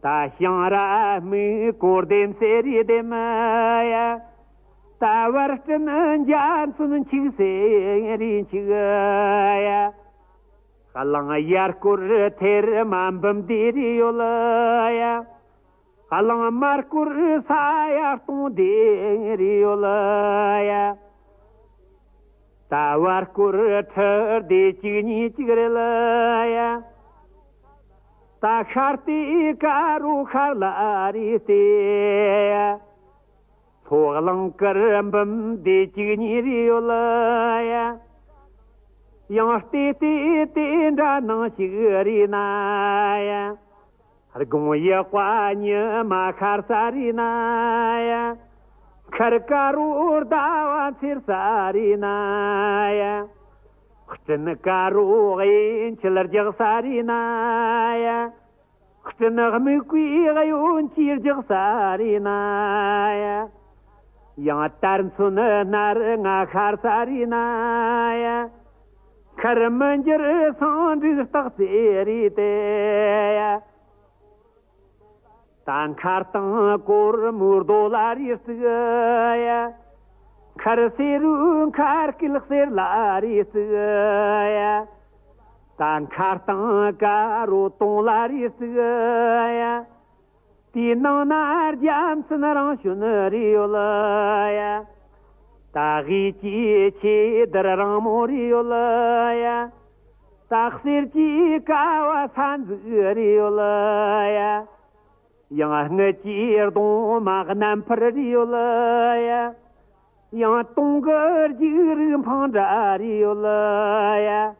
ད་ཞིང་ར་སྨུག་སྐོར་ལྡེམ་སེ་རི་ལྡེམ་ཡ། ད་བར་སྤྲིན་འཇའ་ཚོན་འཁྱུག་སེ་རི་འཁྱུག་ཡ། གླིང་ཡར་སྐོར་ཐེར་མ་འབུམ་སྡེ་རེ་ཡོད་ལ་ཡ། གླིང་མར་སྐོར་ས་ཡ་སྟོང་སྡེ་རེ་ཡོད་ལ་ཡ། ད་བར་སྐོར་ཁྲི་སྡེ་གཅིག་གཉིས་གཅིག་རེ་ལ་ཡ། ད་ཤར་སྟེ་ཀ་རུ་ཤར་ལ་རི་སྟེ་ཡ། ལྷོ་གླིང་དཀར་འབུམ་སྡེ་གཅིག་གཉིས་རེ་ཡོད་ལ་ཡ། ཡང་སྟེ་སྟེ་དེ་འདྲ་ནང་ཞིག་རེ་ན་ཡ། དགོང་ཡག་པ་ཉི་མ་ཤར་ས་རེ་ན་ཡ། མཁར་དཀར་པོ་ཟླ་བ་འཚེར་ས་རེ་ན་ཡ། སྤྲིན་དཀར་པོ་གཡས་འཁྱིལ་རྒྱག་ས་རེ་ན་ཡ། སྤྲིན་སྨུག་པོའི་གཡོན་གྱིས་རྒྱག་ས་རེ་ན་ཡ། ཡང་དར་མཚོན་སྣར་ང་ཤར་ས་རེ་ན་ཡ། མཁར་མི་འགྱུར་སང་འབྲུག་སྟག་རྩེ་རེ་དེ་ཡ། ད་མཁར་དང་གོར་མོའི་རྡོ་ལ་རེ་བརྩིགས་ཡ། མཁར་སེ་རུ་མཁར་སྐེད་གསེར་ལ་རེ་བརྩིགས་ཡ། ད་མཁར་དང་དཀར་པོ་དུང་ལ་རེ་བརྩིགས་ཡ། དེའི་ནང་ན་རྒྱལ་མཚན་རང་བྱོན་རེ་ཡོད་ལ་ཡ། ད་དབུས་ཀྱི་ཆོས་སྡེར་རིང་མོ་རེ་ཡོད་ལ་ཡ། ད་གསེར་གྱི་ཀ་བ་ས་འཛུགས་རེ་ཡོད་ལ་ཡ། ཡང་དངུལ་གྱི་གདུང་མ་གནམ་འཕུར་རེ་ཡོད་ལ་ཡ། ཡང་དུང་གི་རྒྱུག་རིགས་འཕང་འདྲ་རེ་ཡོད་ལ་ཡ།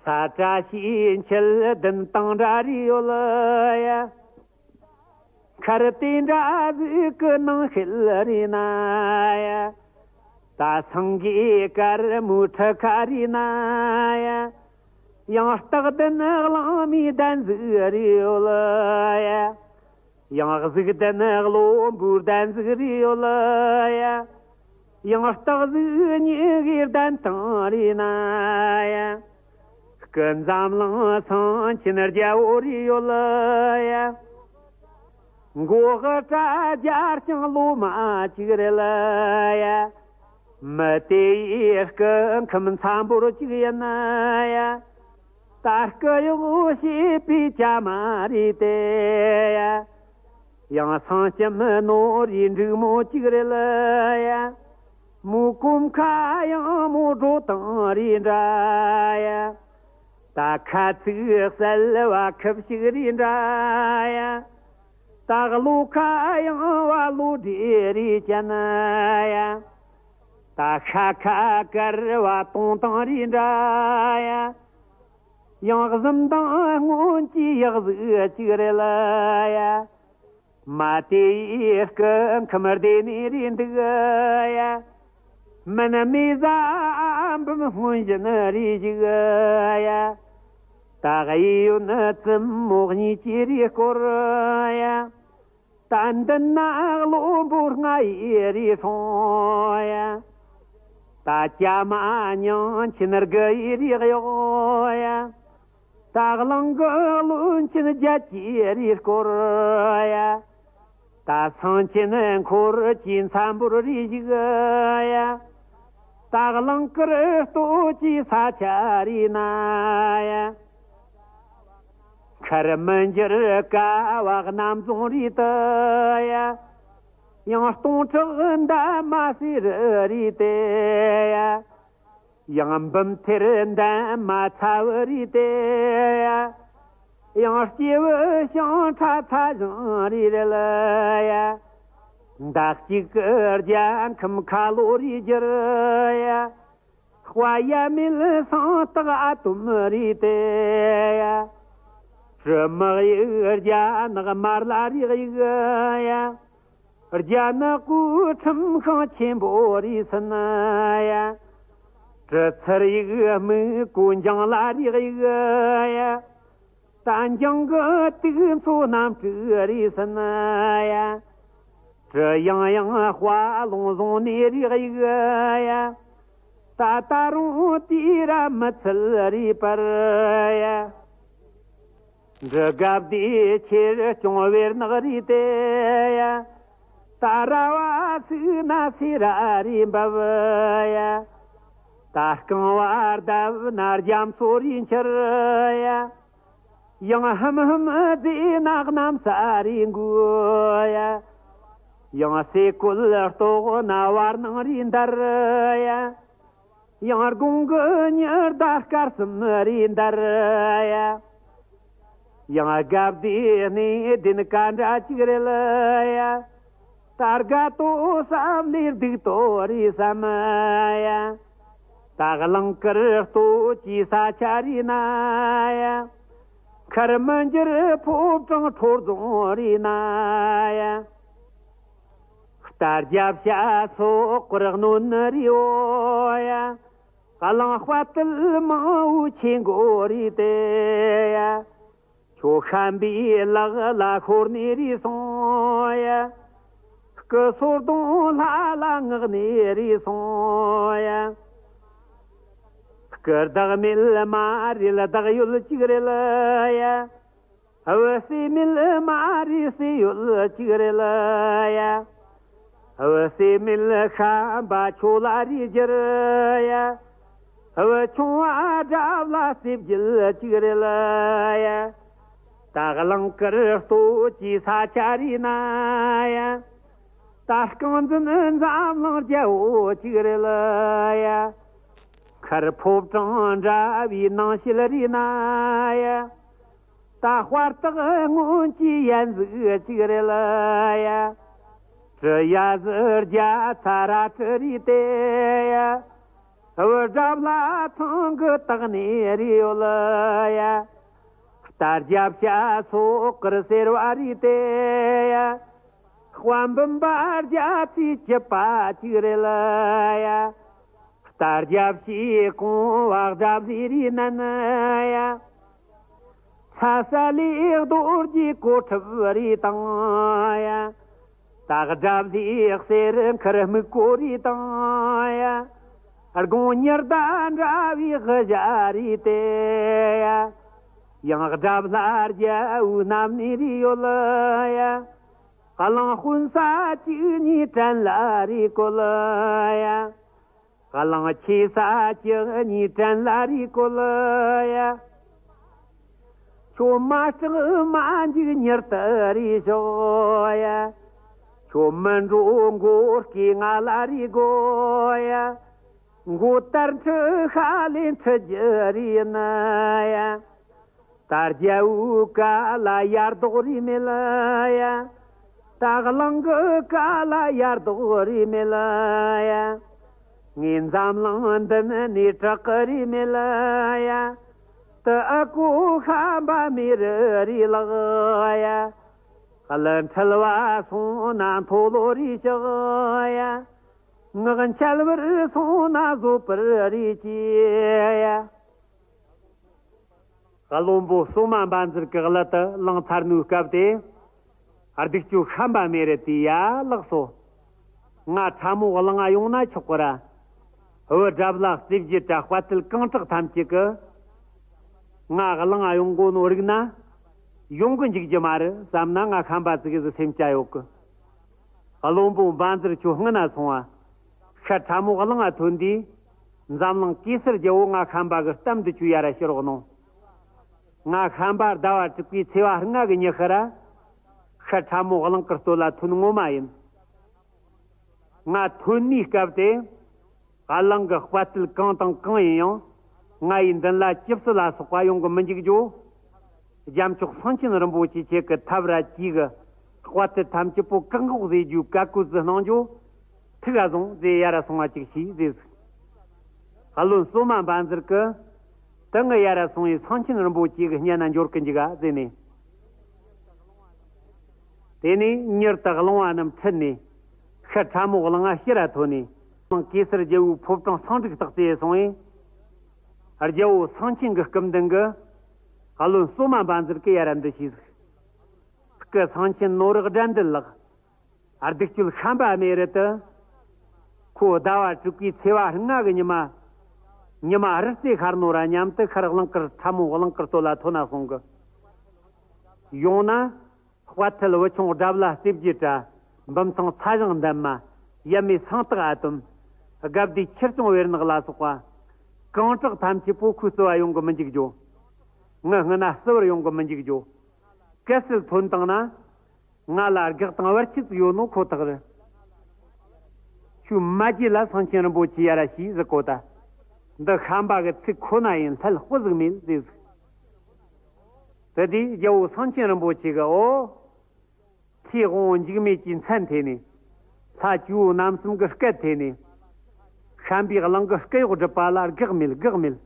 ས་བཀྲ་ཤིས་འཁྱིལ་གདན་སྟེང་འདྲ་རེ་ཡོད་ལ་ཡ། མཁར་དེ་འདྲ་ཟིག་གི་ནང་ཤེལ་རེ་ན་ཡ། ད་སེང་གེ་དཀར་མོའི་ཁྲི་ཁ་རེ་ན་ཡ། ཡང་སྟག་ལྡན་གླང་མའི་གདན་ཟིག་རེད་ཡོད་ལ་ཡ། ཡང་གཟིག་ལྡན་གློ་འབུའི་གདན་ཟིག་རེད་ཡོད་ལ་ཡ། ཡང་སྟག་གཟིག་ཉི་གི་གདན་སྟེང་རེད་ན་ཡ། སྐུ་འཛམ་གླིང་སེང་ཆེན་རྒྱལ་པོ་རེད་ཡོད་ལ་ཡ། མགོ་དགུ་སྐྲ་བརྒྱ་རྐྱང་ལོ་མ་གཅིག་རེད་ལ་ཡ། མི་དེ་ཡི་སྐུ་ཁམས་འཚམ་པོར་གཅིག་ཡིན་ན་ཡ། ད་སྐུ་གཡོག་བྱེད་པའི་བྱ་མ་རེད་དེ་ཡ། ཡང་སེང་ལྕམ་ནོར་བུའི་འབྲུག་མོ་གཅིག་རེད་ལ་ཡ། མོའི་གོམ་ཁ་ཡང་མོ་སྒྲོ་དང་རེད་འདྲ་ཡ། ད་ཁ་ཚིག་གསལ་བ་ཁབ་ཞིག་རེད་འདྲ་ཡ། ད་བློ་ཁ་ཡང་བ་བློ་གྲོས་རེད་ཅན་ཡ། ད་ཤ་ཁ་དཀར་བ་དུང་དང་རེད་འདྲ་ཡ། ཡང་གཟི་མདངས་སྔོན་གྱི་གཡག་གཟིག་ཅིག་རེད་ལ་ཡ། མ་དེ་ཡི་སྐུ་ཁམས་བདེ་ནི་རེད་འདུག་ཡ། མིན་མི་བཟའ་འབུམ་སྔོན་བཞིན་རེད་བཞུགས་ཡ། ད་གཡས་གཡོན་བཙུན་མོ་གཉིས་ཀྱི་རེ་སྐོར་ཡ། ད་མདུན་ན་བློན་པོ་ལྔ་ཡི་རེ་སྲུང་ཡ། ད་བྱ་མ་ཉིང་ཆེན་དགུ་ཡི་རེ་གཡོག་ཡ། ད་གླིང་གི་བློན་ཆེན་བརྒྱད་ཀྱི་རེ་སྐོར་ཡ། ད་སེང་ཆེན་འཁོར་གྱི་མཚམས་པོར་རེ་བཞུགས་ཡ། ད་གླིང་དཀར་སྟོད་ཀྱི་ས་ཆ་རེ་ན་ཡ། ཁར་མི་འགྱུར་ཀ་བ་རྣམ་རྫོང་རེད་དེ་ཡ། ཡང་སྟོང་ཕྲག་འདབ་མ་སེར་རེད་དེ་ཡ། ཡང་འབུམ་ཐེར་འདབ་མ་ཚ་བོ་རེད་དེ་ཡ། ཡང་སྐྱེས་བུ་ཤིང་ཁྲ་ཚ་ཞིང་རེད་ལ་ཡ། མདའ་གཅིག་གི་རྒྱལ་ཁམས་ཁ་ལོ་རེད་འགྱུར་ཡ། དཔའ་ཡ་མེད་སེང་སྟག་ཨ་དོམ་རེད་དེ་ཡ། གྲི་མག་ཡིག་རྒྱ་ནག་དམར་ལ་རེག་ཡིག་ཡ། རྒྱ་ནག་གོས་ཁྲིམས་ཤིང་ཆེན་པོ་རེད་ཟིན་ཡ། གྲི་ཚར་ཡིག་སྨུག་གོ་འཇང་ལ་རེག་ཡིག་ཡ། ད་འཇང་གི་དུག་མཚོ་རྣམ་དྲུག་རེད་ཟིན་ཡ། གྲི་ཡང་ཡང་དཔའ་ལུང་བཟུང་ནས་རེག་ཡིག་ཡ། ད་ད་རུང་དེ་ར་མི་ཚུལ་རེད་པར་ཡ། འབྲི་དགའ་བདེ་ཆེར་སྐྱོང་བེར་ནག་རེད་དེ་ཡ། ད་ར་བ་ཚིག་ན་སེ་ར་རེད་འབབ་ཡ། ད་རྐང་བ་བརྡབ་ན་རྒྱ་མཚོ་རེད་འཁྱེར་ཡ། ཡང་ཧམ་ཧམ་རྫས་ན་གནམ་ས་རེད་འགུལ་ཡ། ཡང་སེ་ཀོལ་ལྟོགས་ན་བར་སྣང་རེད་འདར་ཡ། ཡང་དགུང་གི་ཉི་ཟླ་སྐར་གསུམ་རེད་འདར་ཡ། ཡང་དགའ་བདེ་གནས་བདེན་ག་འདྲ་གཅིག་རེད་ལ་ཡ། ད་དགའ་ཏོ་བསམ་ལས་སྡུག་ཏོ་རེད་བསམ་ཡ། ད་གླིང་དཀར་སྟོད་ཀྱི་ས་ཆ་རེད་ན་ཡ། ཁར་མི་འགྱུར་ཕོ་བྲང་ཁྲོ་རྫོང་རེད་ན་ཡ། རྟ་རྒྱབ་བྱ་སོག་པོར་གནོན་ནི་རེད་འོ་ཡ། གླང་དཔའ་རྟུལ་མང་བོའི་ཆས་མགོ་རེད་དེ་ཡ། ཁྱོད་ཤན་པའི་ལག་ལ་ཤོར་ནས་རེད་སོང་ཡ། སྐུ་སོར་གདོང་ལྷ་ལ་མངགས་ནས་རེད་སོང་ཡ། སྐུ་བདག་མེད་མ་རེད་བདག་ཡོད་གཅིག་རེད་ལ་ཡ། བུ་སྲས་མེད་མ་རེད་སྲས་ཡོད་གཅིག་རེད་ལ་ཡ། བུ་སྲས་མེད་ཤན་པ་ཁྱོད་ལ་རེད་འགྱུར་ཡ། བུ་ཆུང་བ་དགྲ་ལ་སྲས་བརྒྱུད་གཅིག་རེད་ལ་ཡ། ད་གླིང་དཀར་སྟོད་ཀྱི་ས་ཆ་རེད་ན་ཡ། ད་རྐང་འཛིན་འཛམ་གླིང་རྒྱལ་པོ་གཅིག་རེད་ལ་ཡ། མཁར་ཕོ་བྲང་འདྲ་བའི་ནང་ཤེད་རེད་ན་ཡ། ད་དཔའ་རྟགས་སྔོན་གྱི་ཡན་ཟིག་གཅིག་རེད་ལ་ཡ། གྲི་ཡ་ཟི་རྒྱ་ཚ་ར་གྲི་རེད་དེ་ཡ། བུ་དགྲ་ལྷ་ཚང་གི་བཏགས་ནས་རེད་ཡོད་ལ་ཡ། རྟ་རྒྱབ་བྱ་སོག་པོར་སེར་བ་རེད་དེ་ཡ། དཔའ་འབུམ་པ་རྒྱ་ཚའི་སྐྱིད་པ་གཅིག་རེད་ལ་ཡ། ད་རྒྱབ་ཕྱི་གོང་བ་དགྲ་བཟའི་རི་ནན་ཡ། ས་ས་ལི་རྡོ་རྗེ་གོ་ཁྲབ་རི་དང་ཡ། ད་དགྲ་བཟའི་གསེར་མཁར་སྨུག་པོ་རི་དང་ཡ། དགུང་ཉི་ཟླ་འདྲ་བའི་གཞའ་རི་དེ་ཡ། ཡང་དགྲ་བླ་རྒྱལ་བོའི་རྣམ་གནས་རི་ཡོད་ལ་ཡ། གླིང་དཔོན་ས་བཅུ་གཉིས་བྲན་ལ་རི་བཀོད་ལ་ཡ། གླིང་ཆེ་ས་བཅུ་གཉིས་བྲན་ལ་རི་བཀོད་ལ་ཡ། ཁྱོད་མ་སྐྲག་མ་འཇིགས་མྱུར་དུ་རེ་ཤོག་ཡ། ཁྱོད་མི་འགྲོ་མགོ་སྐེ་ང་ལ་རེ་དགོས་ཡ། མགོ་དར་འཁྲུ་ཤ་ལས་འཁྲུ་རྒྱུ་རེད་ན་ཡ། ད་རྒྱལ་བོའི་བཀའ་ལ་ཡར་ལྡོག་རེ་མེད་ལ་ཡ། ད་གླིང་གི་བཀའ་ལ་ཡར་ལྡོག་རེ་མེད་ལ་ཡ། ངས་འཛམ་གླིང་འདི་ནས་དྲག་གི་རེད་མེད་ལ་ཡ། ད་ཨ་ཁུ་ཤམ་པ་མེ་རི་རེད་ལགས་ཡ། གླུ་འཁྲུལ་བ་སོང་ན་མཐོལ་ལོ་རེ་ཤོག་ཡ། ངག་འཆལ་བར་སོང་ན་བཟོད་པར་རེ་གྱིས་ཡ། བློན་པོ་སོ་མ་འབའ་འཛེར་གྱི་གླུ་དེ་བླངས་ཚར་ནུས་སྐབས་དེ། སྡིག་སྤྱོད་ཤམ་པ་མེ་རི་དེས་ཡ་ལགས་སོ། ང་ཁྲ་མོ་གླིང་ང་ཡོང་ན་ཆོག་གི་ར། བུ་དགྲ་བླ་རྩེ་བརྒྱད་དྲ་དཔའ་ཐུལ་གང་དྲག་ཐམས་ཅད་ཀྱི། ང་གླིང་ང་ཡོང་དགོས་ནོ་རིག་ན། ཡོང་གི་འཇུག་རྒྱུ་མ་རེད་བསམ་ན་ང་ཤམ་པ་ཙིག་གེ་ཟིག་སེམས་སྐྱ་ཡོད་གི། བློན་པོ་འབའ་འཛེར་ཁྱོད་སྔུན་ན་སོང་བ། ཤ་ཁྲ་མོ་གླིང་ང་ཐོན་དུས། འཛམ་གླིང་གེ་སར་རྒྱལ་བོ་ང་ཤམ་པ་གི་གཏམ་འདི་ཆོ་ཡ་ར་ཕྱི་རོགས་གནང་། ང་ཤམ་པ་ཟླ་བ་དྲུག་པའི་ཚེས་པ་ལྔ་གི་ཉི་ཤུ་ར། ཤ་ཁྲ་མོ་གླིང་གི་སྟོད་ལ་ཐོན་ངོ་མ་ཡིན། ང་ཐོན་ནིའི་སྐབས་དེ། གླིང་གི་དཔའ་ཐུལ་གང་དང་གང་ཡིན་ཡང་། ང་ཡི་མདུན་ལ་ཅི་སུ་ལ་སོགས་པ་ཡོང་གི་མི་འཇུག་རྒྱུ། རྒྱལ་མཆོག་གསང་ཆེན་རིན་པོ་ཆེ་ཁྱེད་ཀྱི་ཐབས་ར་ཅིག་གི་དཔའ་ཐུལ་ཐམས་ཅད་པོ་བཀག་འགོག་ཟེར་རྒྱུའི་བཀའ་བཀོད་ཟིག་གནང་རྒྱུ། ཐུགས་ཨ་བཟུང་ཟེ་ཡ་ར་སོང་བ་ཅིག་ཤིག་ཟེ་ཟིག། བློན་སོ་མ་འབའ་འཛེར་གི། དེ་ངི་ཡ་ར་སོང་བའི་གསང་ཆེན་རིན་པོ་ཆེ་གི་སྙན་ན་འབྱོར་གི་འཇུག་ག་ཟེ་ནས། དེ་ནས་མྱུར་དུ་གླིང་བ་རྣམས་ཁྲིད་ནས། ཤ་ཁྲ་མོ་གླིང་ང་ཕྱིར་ར་ཐོན་ནས། གླིང་གེ་སར་རྒྱལ་བོའི་ཕོ་བྲང་སང་འགྲིག་སྟག་རྩེ་སོང་བས། རྒྱལ་བོ་གསང་ཆེན་གྱི་སྐུ་མདུན་གྱི། བློན་སོ་མ་འབའ་འཛེར་གྱི་ཡ་ར་འདི་ཞིག། སྐུ་གསང་ཆེན་ནོར་བུ་དགྲ་འདུལ་ལགས། སྡིག་སྤྱོད་ཤམ་པ་མེ་རི་དུ། ཁོ་ཟླ་བ་དྲུག་པའི་ཚེས་པ་ལྔ་གི་ཉི་མ། ཉི་མ་རི་རྩེ་ཤར་ནོ་ར་མཉམ་དུ་ཤར་གླིང་དཀར་ཁྲ་མོ་གླིང་དཀར་སྟོད་ལ་ཐོན་ན་སོང་གི། ཡོང་ན། དཔའ་ཐུལ་བུ་ཆུང་དགྲ་བླ་རྩེ་བརྒྱད་དྲ། འབུམ་ཚང་ཚ་ཞང་འདན་མ། ཡབ་མེས་སང་སྟག་ཨ་དོམ། དགའ་བདེ་ཆོས་སྐྱོང་བེར་ནག་ལ་སོགས་པ། གང་དྲག་ཐམས་ཅད་པོ་ཁོའི་བརྩི་བ་ཡོང་གི་མི་འཇུག་རྒྱུ། ངི་སྔུན་ན་བརྩི་བར་ཡོང་གི་མི་འཇུག་རྒྱུ། གལ་སྲིད་ཐོན་བཏང་ན། ང་ལ་གེགས་དང་བར་ཆད་ཡོད་ནོ་ཁོ་ཐག་རེད། ཁྱོད་མ་རྗེས་ལ་གསང་ཆེན་རིན་པོ་ཆེ་ཡ་ར་ཞིག་ཟིག་གོ་ད། འདི་ཤམ་པ་གི་ཚིག་ཁོ་ན་ཡིན་ལྷད་དཔུ་ཟིག་མེད་ཟེར་ཟིག། དེ་དུས་རྒྱལ་བོ་གསང་ཆེན་རིན་པོ་ཆེ་གི་འོ། ཚེ་དབང་པོ་འཇིགས་མེད་ཀྱི་མཚན་ཐོས་ནས། ལྷ་ཇོ་བོ་རྣམ་གསུམ་གི་སྐད་ཐོས་ནས། ཤམ་པའི་གླིང་གི་སྐུ་གཡོག་སྒྲུབ་པ་ལ་དགག་མེད་དགག་མེད།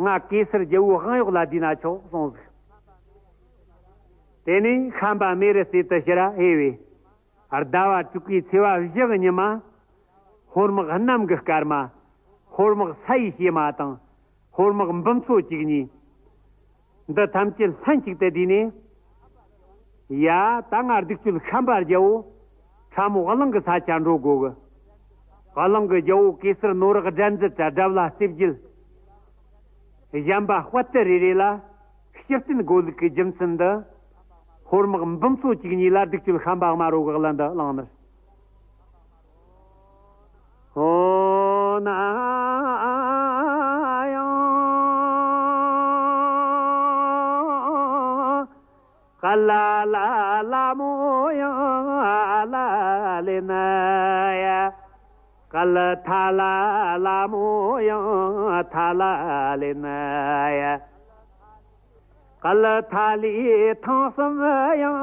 ང་གེ་སར་རྒྱལ་བོའི་དབང་གཡོག་ལ་བསྡུས་ན་ཆོག་གསུངས་ཟིག། དེ་ནས་ཤམ་པ་མེ་རི་རྩེ་དུ་ཕྱིར་ཕེབས་པས། ཟླ་བ་དྲུག་པའི་ཚེས་པ་བཞི་གི་ཉི་མ། ཧོར་དམག་གནམ་གྱི་སྐར་མ། ཧོར་དམག་ས་ཡི་བྱེ་མ་དང་། ཧོར་དམག་འབུམ་ཚོ་བཅུ་གཉིས། འདི་ཐམས་ཅད་ལྷན་ཅིག་ཏུ་བསྡུས་ནས། ཡ། ད་ང་སྡིག་སྤྱོད་ཤམ་པ་རྒྱལ་བོ། ཁྲ་མོ་གླིང་གི་ས་ཆ་འགྲོ་དགོས་གི། གླིང་གི་རྒྱལ་བོ་གེ་སར་ནོར་བུ་དགྲ་འདུལ་དྲ་དགྲ་བླ་རྩེ་བརྒྱད། གཞན་པ་དཔའ་རྟུལ་རེ་རེ་ལ་ཕྱིར་བསྟན་དགོས་ལུགས་ཀྱི་རྒྱུ་མཚན་འདི། ཧོར་དམག་འབུམ་ཚོ་བཅུ་གཉིས་ལ་སྡིག་སྤྱོད་ཤམ་པ་དམར་བོ་གི་གླུ་འདི་བླངས་ནི། ཨོ་ན་ཡང་། ཀ་ལ་ལ་ལ་མོ་ཡང་ལ་ལེ་ན་ཡ། ཀ་ལ་ཐ་ལ་ལ་མོ་ཡང་ཐ་ལ་ལེ་ན་ཡ། ཀ་ལ་ཐ་ལི་ཐང་གསུམ་ཡང་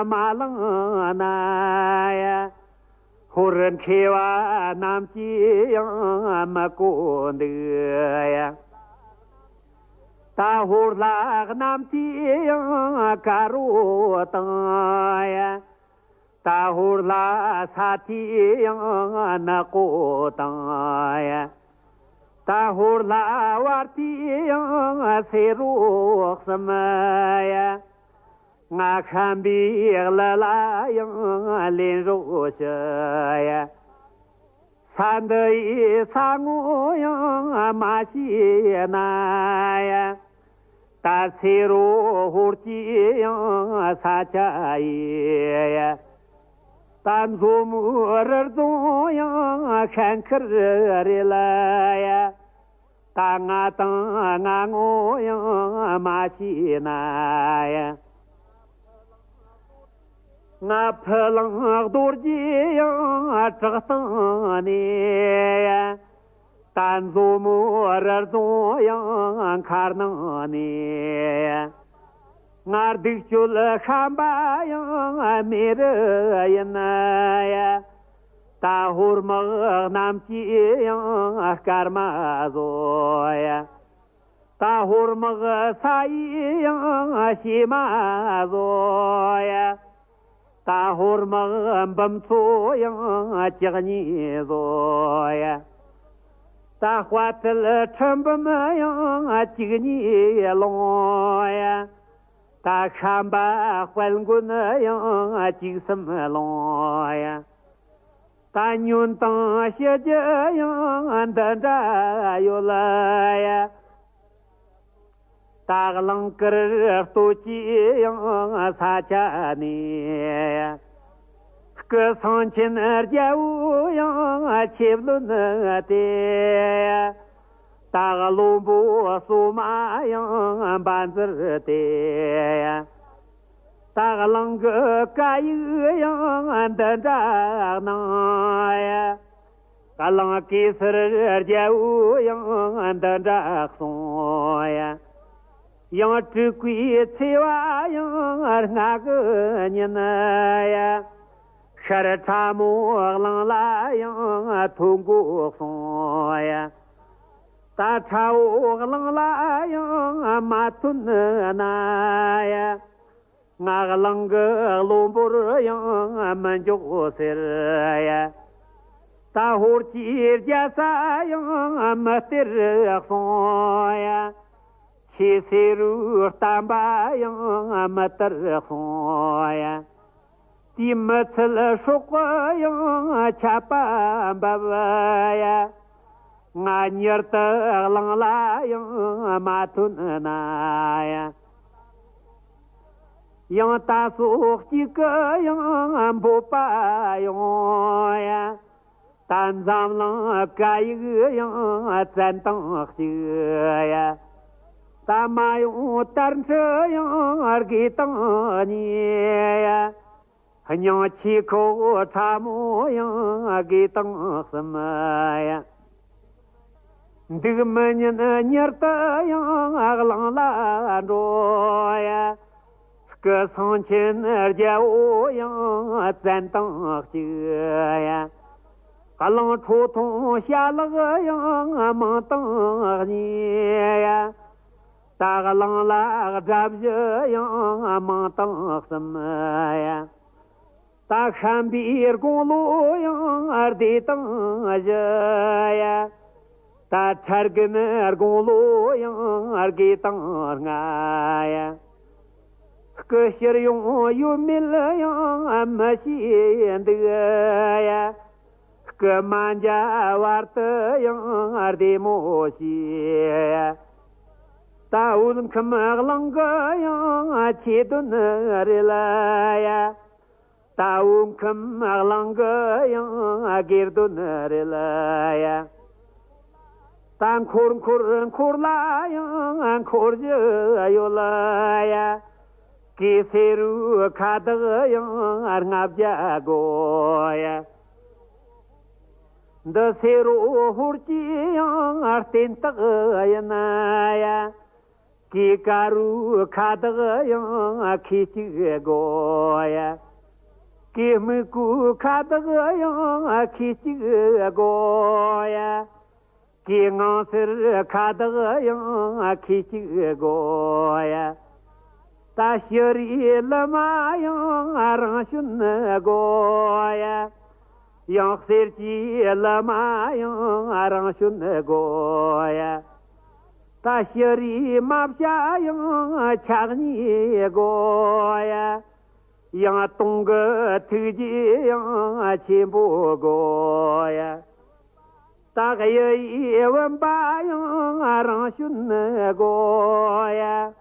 མ་ལང་ན་ཡ། ཧོར་མཁས་པ་རྣམས་ཀྱིས་ཡང་མི་གོ་འདུག་ཡ། ད་ཧོར་ལྷ་རྣམས་ཀྱིས་ཡང་དཀར་པོ་བཏང་ཡ། ད་ཧོར་ལྷ་ས་ཐིའི་ཡང་ནག་པོ་དང་ཡ། ད་ཧོར་ལྷ་བར་ཐིའི་ཡང་སེ་རོ་གསུམ་ཡ། ང་ཤམ་པའི་གླུ་ལ་ཡང་ལེན་རོགས་ཞུ་ཡ། ས་འདི་ཡི་ས་ངོ་ཡང་མ་ཤེས་ན་ཡ། ད་སེ་རོ་ཧོར་གྱི་ཡང་ས་ཆ་ཡི་ཡ། ད་མཛོ་མོ་རི་རྫོང་ཡང་ཤན་ཁུར་རེད་ལ་ཡ། ད་ང་དང་ང་ངོ་ཡང་མ་ཤེས་ན་ཡ། ང་ཕུ་ལང་རྡོ་རྗེ་ཡང་བྲག་སྟེང་ནས་ཡ། ད་མཛོ་མོ་རི་རྫོང་ཡང་མཁར་ནང་ནས་ཡ། ང་སྡིག་སྤྱོད་ཤམ་པ་ཡང་མེ་རི་ཡིན་ཡ། ད་ཧོར་དམག་གནམ་གྱི་ཡང་སྐར་མ་བཟོ་ཡ། ད་ཧོར་དམག་ས་ཡི་ཡང་བྱེ་མ་བཟོ་ཡ། ད་ཧོར་དམག་འབུམ་ཚོ་ཡང་ལྕགས་ཉེས་བཟོ་ཡ། ད་དཔའ་ཐུལ་ཁྲི་འབུམ་ཡང་བཅུ་གཉིས་ལོང་ཡ། ད་ཤམ་པ་དཔལ་མགོན་ཡང་བཅུ་གསུམ་ལོང་ཡ། ད་ཉོན་དང་ཞི་རྒྱུ་ཡང་འདི་འདྲ་ཡོད་ལ་ཡ། ད་གླིང་དཀར་སྟོད་ཀྱི་ཡང་ས་ཆ་ནས་སྐུ་སེང་ཆེན་རྒྱལ་པོ་ཡང་ཆེ་བློན་ཏེ། ད་བློན་པོ་སོ་མ་ཡང་འབའ་འཛུལ་ཏེ། ད་གླིང་གི་བཀའ་ཡིག་ཡང་འདི་འདྲ་གནང་ཡ། གླིང་གེ་སར་རྒྱལ་པོ་ཡང་འདི་འདྲ་གསུངས་ཡ། ཡང་དྲུག་པའི་ཚེས་པ་ཡང་ལྔ་གི་ཉིན་ཡ། ཤར་ཁྲ་མོ་གླིང་ལ་ཡང་ཐོ་འགོད་སོང་ཡ། ད་ཁྲ་བོ་གླིང་ལ་ཡང་མ་ཐོན་ན་ཡ། ང་གླིང་གི་བློན་པོར་ཡང་མི་འཇོག་ཟེར་ཡ། ད་ཧོར་གྱི་རྒྱལ་ས་ཡང་མི་སྟེར་གསུང་ཡ། ཁྱེད་སེ་རུའི་བསྟན་པ་ཡང་མི་དར་གསུང་ཡ། དེ་མི་ཚད་སྲོག་གི་ཡང་ཆད་པ་འབབ་ཡ། ང་མྱུར་དུ་གླིང་ལ་ཡང་མ་ཐོན་ན་ཡ། ཡང་ད་སོ་གཅིག་གི་ཡང་འབོད་པ་ཡོང་ཡ། ད་འཛམ་གླིང་བཀའ་ཡིག་ཡང་བཙན་དང་གཅིག་ཡ། ད་མ་ཡོང་དར་འཕྲུ་ཡང་དགེ་དང་གཉིས་ཡ། སྙིང་ཆེ་ཁོ་ཁྲ་མོ་ཡང་དགེ་དང་གསུམ་ཡ། འདུག་མི་ཉན་མྱུར་དུ་ཡང་གླིང་ལ་འགྲོ་ཡ། སྐུ་སེང་ཆེན་རྒྱལ་པོ་ཡང་བཙན་དང་གཅིག་ཡ། གླིང་ཁྲོ་ཐུང་བྱ་ལག་ཡང་མང་དང་གཉིས་ཡ། ད་གླིང་ལ་དགྲ་བཞི་ཡང་མང་དང་གསུམ་ཡ། ད་ཤམ་པའི་དགུང་ལོ་ཡང་སྡེ་དང་བཞི་ཡ། ད་ཁྲ་རྒན་དགུང་ལོ་ཡང་དགེ་དང་ལྔ་ཡ། སྐུ་ཕྱིར་ཡོང་ཡོད་མེད་ཡང་མི་ཤེས་འདུག་ཡ། སྐུ་མ་འཇའ་བར་དུ་ཡང་བདེ་མོ་བྱས་ཡ། ད་བོད་ཁམས་གླིང་གི་ཡང་ཆེ་དོན་རེད་ལ་ཡ། ད་བོད་ཁམས་གླིང་གི་ཡང་དགེ་དོན་རེད་ལ་ཡ། ད་འཁོར་འཁོར་འཁོར་ལ་ཡང་འཁོར་གཞི་ཡོད་ལ་ཡ། གེ་སེ་རུ་ཁ་བདག་ཡང་ལྔ་བརྒྱ་དགོས་ཡ། འདི་སེ་རོ་ཧོར་གྱི་ཡང་རྟེན་རྟགས་ཡིན་ན་ཡ། གེ་ཀ་རུ་ཁ་བདག་ཡང་ཁེ་གཅིག་དགོས་ཡ། གེ་སྨུག་པོའི་ཁ་བདག་ཡང་ཁེ་གཅིག་དགོས་ཡ། གེ་ངང་སེར་ཁ་བདག་ཡང་ཁེ་གཅིག་དགོས་ཡ། ད་ཤི་རིའི་ལི་མ་ཡང་རང་བྱོན་དགོས་ཡ། ཡང་གསེར་གྱི་ལི་མ་ཡང་རང་བྱོན་དགོས་ཡ། ད་ཤི་རིའི་རྨ་བྱ་ཡང་ཆག་ཉེས་དགོས་ཡ། ཡང་དུང་གི་ཐུགས་རྗེ་ཡང་ཆེན་པོ་དགོས་ཡ། ད་གཡུ་ཡི་བུམ་པ་ཡང་རང་བྱོན་དགོས་ཡ།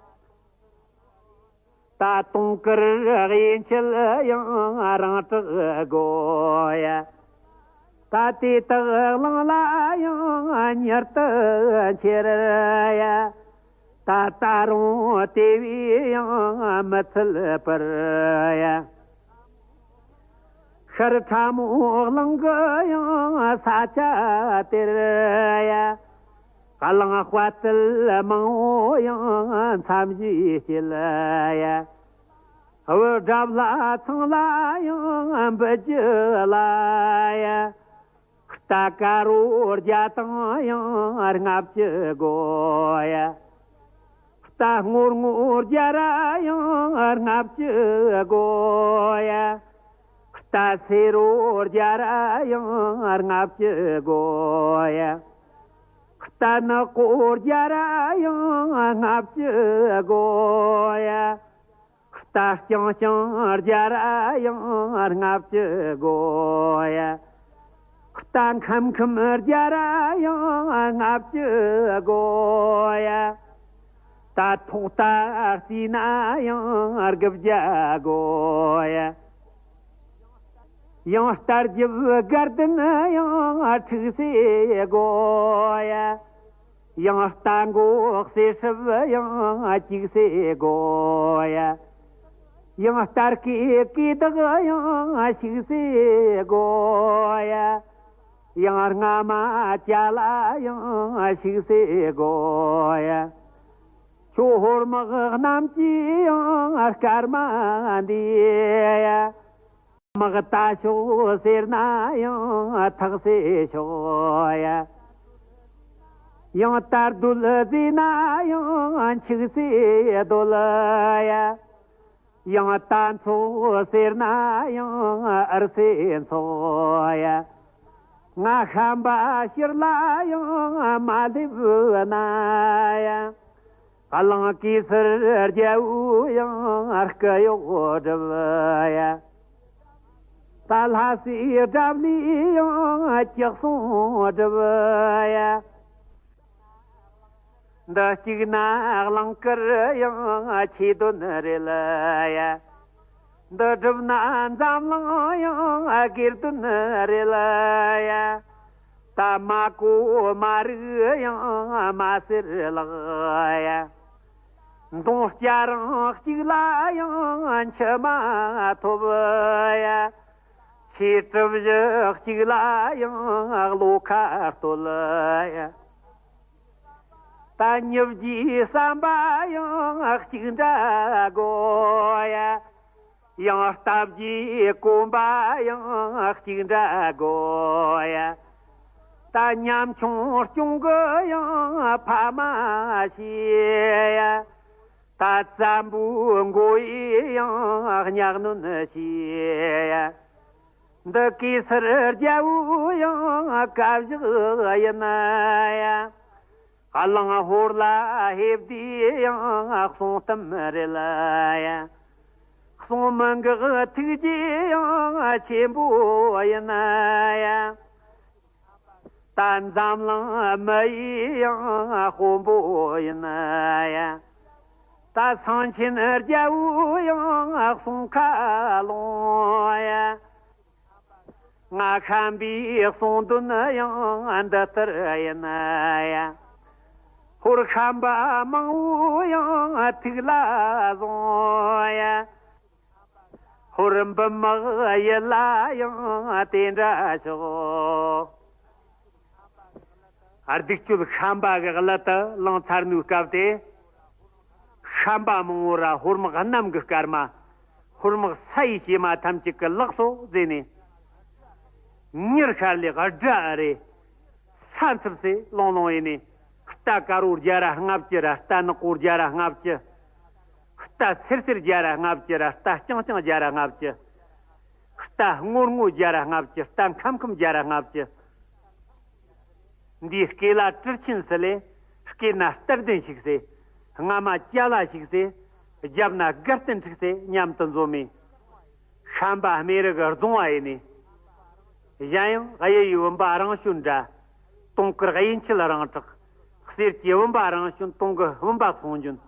ད་དུང་དཀར་གཡས་འཁྱིལ་ཡང་རང་གྲགས་དགོས་ཡ། ད་དེ་དག་བླངས་ལ་ཡང་མྱུར་དུ་འཁྱེར་ཡ། ད་ད་རུང་དེ་བས་ཡང་མི་ཚུད་པར་ཡ། ཤར་ཁྲ་མོ་གླིང་གི་ཡང་ས་ཆ་དེར་ཡ། གླང་དཔའ་རྟུལ་མང་བོ་ཡང་མཚམས་བཞི་སྐྱེལ་ཡ། བུ་དགྲ་བླ་ཚང་ལ་ཡང་འབུལ་རྒྱུ་ལ་ཡ། རྟ་དཀར་པོ་བརྒྱ་དང་ཡང་ལྔ་བཅུ་དགོས་ཡ། རྟ་སྔོ་སྔོ་བརྒྱ་ར་ཡང་ལྔ་བཅུ་དགོས་ཡ། རྟ་སེར་པོ་བརྒྱ་ར་ཡང་ལྔ་བཅུ་དགོས་ཡ། རྟ་ནག་པོ་བརྒྱ་ར་ཡང་ལྔ་བཅུ་དགོས་ཡ། རྟ་རྐྱང་རྐྱང་བརྒྱ་ར་ཡང་ལྔ་བཅུ་དགོས་ཡ། རྟ་ཁམ་ཁམ་བརྒྱ་ར་ཡང་ལྔ་བཅུ་དགོས་ཡ། རྟ་ཐོག་རྟ་རྩིས་ན་ཡང་དགུ་བརྒྱ་དགོས་ཡ། ཡང་རྟ་རྒྱབ་དགའ་ལྡན་ཡང་ཁྲུག་སེ་དགོས་ཡ། ཡང་རྟ་མགོ་གསེར་སྲིབ་ཡང་གཅིག་སེ་དགོས་ཡ། ཡང་རྟ་སྐད་སྐད་དག་ཡང་ཞིག་སེ་དགོས་ཡ། ཡང་རྔ་མ་བྱ་ལ་ཡང་ཞིག་སེ་དགོས་ཡ། ཁྱོད་ཧོར་དམག་རྣམས་ཀྱིས་ཡང་སྐར་མ་འདི་ཡ། དམག་རྟ་ཤོག་ཟེར་ན་ཡང་ཐག་སེ་ཤོག་ཡ། ཡང་རྟ་རྡོལ་ཟེར་ན་ཡང་འཆུག་སེ་རྡོལ་ཡ། ཡང་རྟ་འཚོགས་ཟེར་ན་ཡང་འུར་སེ་འཚོགས་ཡ། ང་ཤམ་པ་ཕྱིར་ལ་ཡང་མ་སླེབས་ན་ཡ། གླིང་གེ་སར་རྒྱལ་པོ་ཡང་སྐུ་གཡོག་སྒྲུབ་ཡ། ད་ལྷ་སའི་དགྲ་བླའི་ཡང་ལྕགས་སྲུང་སྒྲུབ་ཡ། འདི་གཅིག་ན་གླིང་དཀར་ཡང་ཆོས་དོན་རེད་ཡ། འདི་སྒྲུབ་ན་འཛམ་གླིང་ཡང་དགེ་དོན་རེད་ཡ། ད་མ་གོ་མ་རིག་ཡང་མ་ཟེར་ལགས་ཡ། མདུང་སྐྱ་རིང་གཅིག་ལ་ཡང་མཆུ་མ་ཐོབ་ཡ། ཆོས་གྲུབ་བཞི་གཅིག་ལ་ཡང་བློ་ཁ་གཏོད་ཡ། ད་མྱི་བརྒྱའི་བསམ་པ་ཡང་གཅིག་འདྲ་དགོས་ཡ། ཡང་རྟ་བརྒྱའི་གོམ་པ་ཡང་གཅིག་འདྲ་དགོས་ཡ། ད་ཉམ་ཆུང་སྐྱོང་གི་ཡང་ཕ་མ་བྱས་ཡ། ད་བཙན་པོའི་མགོ་ཡི་ཡང་གཉའ་གནོན་བྱས་ཡ། འདི་གེ་སར་རྒྱལ་པོ་ཡང་བཀའ་བཞག་ཡིན་ཡ། གླང་ཧོར་ལ་ཧེབ་དེ་ཡང་གསུང་གཏམ་རེད་ཡ། གསུང་མི་འགག་ཐུགས་རྗེ་ཡང་ཆེན་པོ་ཡིན་ཡ། ད་འཛམ་གླིང་མི་ཡི་ཡང་དཔོན་པོ་ཡིན་ཡ། ད་སེང་ཆེན་རྒྱལ་པོ་ཡང་གསུང་ཁ་ལོང་ཡ། ང་ཤམ་པའི་གསུང་དོན་ཡང་འདི་ལྟར་ཡིན་ཡ། ཧོར་ཤམ་པ་མང་བོ་ཡང་ཐུགས་ལ་བཟུང་ཡ། ཧོར་འབུམ་དམག་ཡིད་ལ་ཡང་དེ་འདྲ་ཞོག་སྡིག་སྤྱོད་ཤམ་པ་གི་གླུ་དེ་བླངས་ཚར་ནུས་སྐབས་དེ། ཤམ་པ་མང་བོ་ར་ཧོར་དམག་གནམ་གི་སྐར་མ། ཧོར་དམག་ས་ཡི་བྱེ་མ་ཐམས་ཅད་ཀྱི་ལག་སོ་བཟེས་ནས། མྱུར་ཤར་ལས་དགྲ་ཨ་རེ། ས་འཚུབ་སེ་ལོང་ལོང་ཡིན་ནས། རྟ་དཀར་པོ་རྒྱ་ར་ལྔ་བཅུ་ར་རྟ་ནག་པོ་རྒྱ་ར་ལྔ་བཅུ། རྟ་སེར་སེར་རྒྱ་ར་ལྔ་བཅུ་ར། རྟ་རྐྱང་རྐྱང་རྒྱ་ར་ལྔ་བཅུ། རྟ་སྔོ་སྔོ་རྒྱ་ར་ལྔ་བཅུ། རྟ་ཁམ་ཁམ་རྒྱ་ར་ལྔ་བཅུ། འདིའི་སྐེ་ལ་གྲུ་ཆེན་སི་ལེ། སྐེ་ན་སྟར་ལྡན་ཞིག་སེ། རྔ་མ་ཅ་ལ་ཞིག་སེ། རྒྱབ་ན་དགའ་སྟོན་འཁྲིག་སེ་མཉམ་དུ་འཛོམས་མི། ཤམ་པ་སྨེ་རི་གི་རྫོང་བ་ཡིན་ནི། གཞན་ཡང་གཡུ་ཡི་བུམ་པ་རང་བྱོན་འདྲ། དུང་དཀར་གཡུ་འཁྱིལ་རིང་དྲག། གསེར་གྱི་བུམ་པ་རང་བྱོན། དུང་གི་བུམ་པ་ཚོང་འཇོན།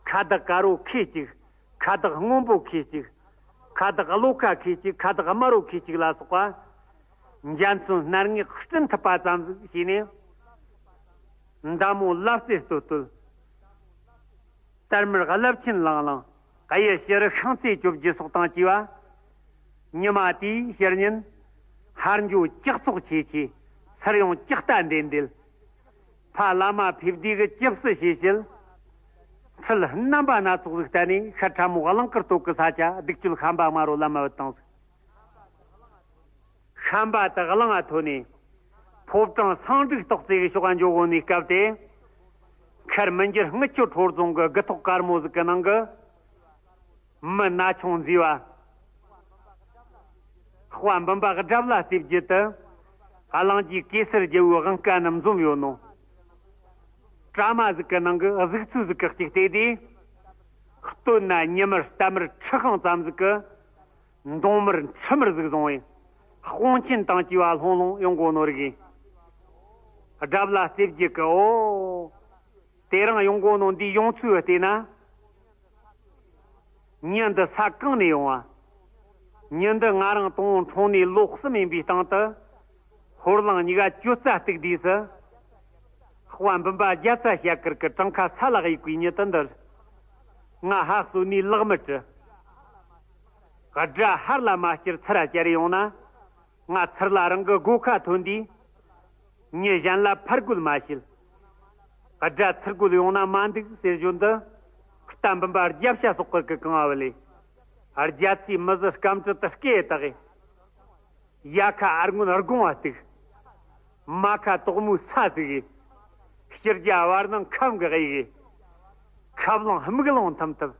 ཁ་བདག་དཀར་པོ་ཁེ་གཅིག། ཁ་བདག་སྔོན་པོ་ཁེ་གཅིག། ཁ་བདག་གློ་ཁ་ཁེ་གཅིག། ཁ་བདག་དམར་པོ་ཁེ་གཅིག་ལ་སོགས་པ། འཇའ་ཚོན་སྣར་ངའི་སྤྲིན་ཐུབ་པ་ཙམ་ཟིག་བྱས་ནས། མདའ་མོ་ལབ་རྩེ་སྟོད་སྟོད། དར་དམར་རླབས་ཆེན་ལང་ལང་། གཡུ་ཕྱི་རུ་ཤིང་རྩེ་བཅོ་བརྒྱད་སོགས་དང་བཅས་པ། ཉི་མ་དེའི་ཕྱི་ཉིན། ཧར་འགྱོ་ལྕགས་ཚོགས་ཆེ་ཆེ། ཚུར་ཡོང་ལྕགས་རྟ་འདེད་འདེད། ཕ་བླ་མ་ཕེབས་དུས་གི་ཅི་བསུ་བྱེད་བྱེད། ཁྲིད་རྣམ་པ་སྣ་ཚོགས་ཟིག་བསྟན་ནས། ཤར་ཁྲ་མོ་གླིང་དཀར་སྟོད་ཀྱི་ས་ཆ་སྡིག་སྤྱོད་ཤམ་པ་དམར་པོ་ལམ་མ་བུད་བཏང་ཟིག། ཤམ་པ་དེ་གླིང་ང་ཐོན་ནས། ཕོ་བྲང་སང་འགྲིག་ཏོག་ཙེ་གི་ཕྱོགས་འགྱོ་གོ་ནས་སྐབས་དེ། མཁར་མི་འགྱུར་རྔུལ་ཆུ་ཁྲོ་རྫོང་གི་དགུ་ཐོག་དཀར་མོ་ཟིག་གི་ནང་གི། མི་ན་ཆུང་མཛེས་པ། དཔལ་འབུམ་པ་དགྲ་བླ་རྩེ་བརྒྱད་དུ། གླིང་རྗེ་གེ་སར་རྒྱལ་པོའི་དབང་བཀའ་རྣམས་འཛོམས་ཡོད་ནོ། གྲྭ་མ་ཟིག་གི་ནང་གི་གཟུགས་ཚུལ་ཟིག་གི་གཅིག་བལྟས་དུས། སྟོད་ན་ཉི་དམར་རྟ་དམར་ཁྲི་ཤིང་ཙམ་ཟིག་གི། མདུང་དམར་འཕྲུལ་དམར་ཟིག་བཟུང་བས། དཔུང་ཆེན་དང་བཅས་པ་ལྷུང་ལྷུང་ཡོང་གོ་ནོ་རིགས་ཡིན། དགྲ་བླ་རྩེ་བརྒྱད་ཀྱི་འོ། དེ་རིང་ཡོང་གོ་ནོ་འདིའི་ཡོང་ཚུལ་བལྟས་ན། མྱི་འདི་ས་གང་ནས་ཡོང་བ། མྱི་འདི་ང་རང་དང་པོ་འཁྲུངས་ནས་ལོ་གསུམ་ཡིན་པའི་སྟེང་དུ། ཧོར་གླིང་གཉིས་ཀ་གྱོད་རྩ་གཏུག་དུས་སུ། དཔལ་འབུམ་པ་རྒྱ་ཚ་ཞལ་དཀར་གྱི་བྲང་ཁ་ས་ལ་གཡུག་པའི་མྱི་དེ་འདིར། ང་ཧ་གསོ་ནས་ལག་མི་དཀྲི། དགྲ་ཧར་ལ་མ་བསྐྱུར་ཚུར་ར་བསྐྱར་ཡོང་ན། ང་ཚུར་ལ་རང་གི་སྒོ་ཁ་ཐོན་དུས། མྱི་གཞན་ལ་ཕར་རྒོལ་མ་བྱེད། དགྲ་ཚུར་རྒོལ་ཡོང་ན་མ་འདུག་ཟེར་བཞིན་དུ། རྟ་འབུམ་པ་རྒྱབ་ཤ་སོག་པོ་གི་གང་བ་ལས། རྒྱ་ཚའི་མི་བཟི་སྐམ་དྲི་དུ་སྐེ་བཏགས། ཡ་ཁ་ཨར་སྔོན་དགོང་བ་གཏུགས། མ་ཁ་དོག་མོའི་ས་ཟིག་གི། ཕྱི་རྒྱ་བར་སྣང་ཁམ་གི་གཡུག་གི། ཁབ་ལང་སྨུག་ལང་ཐམ་ཐབ།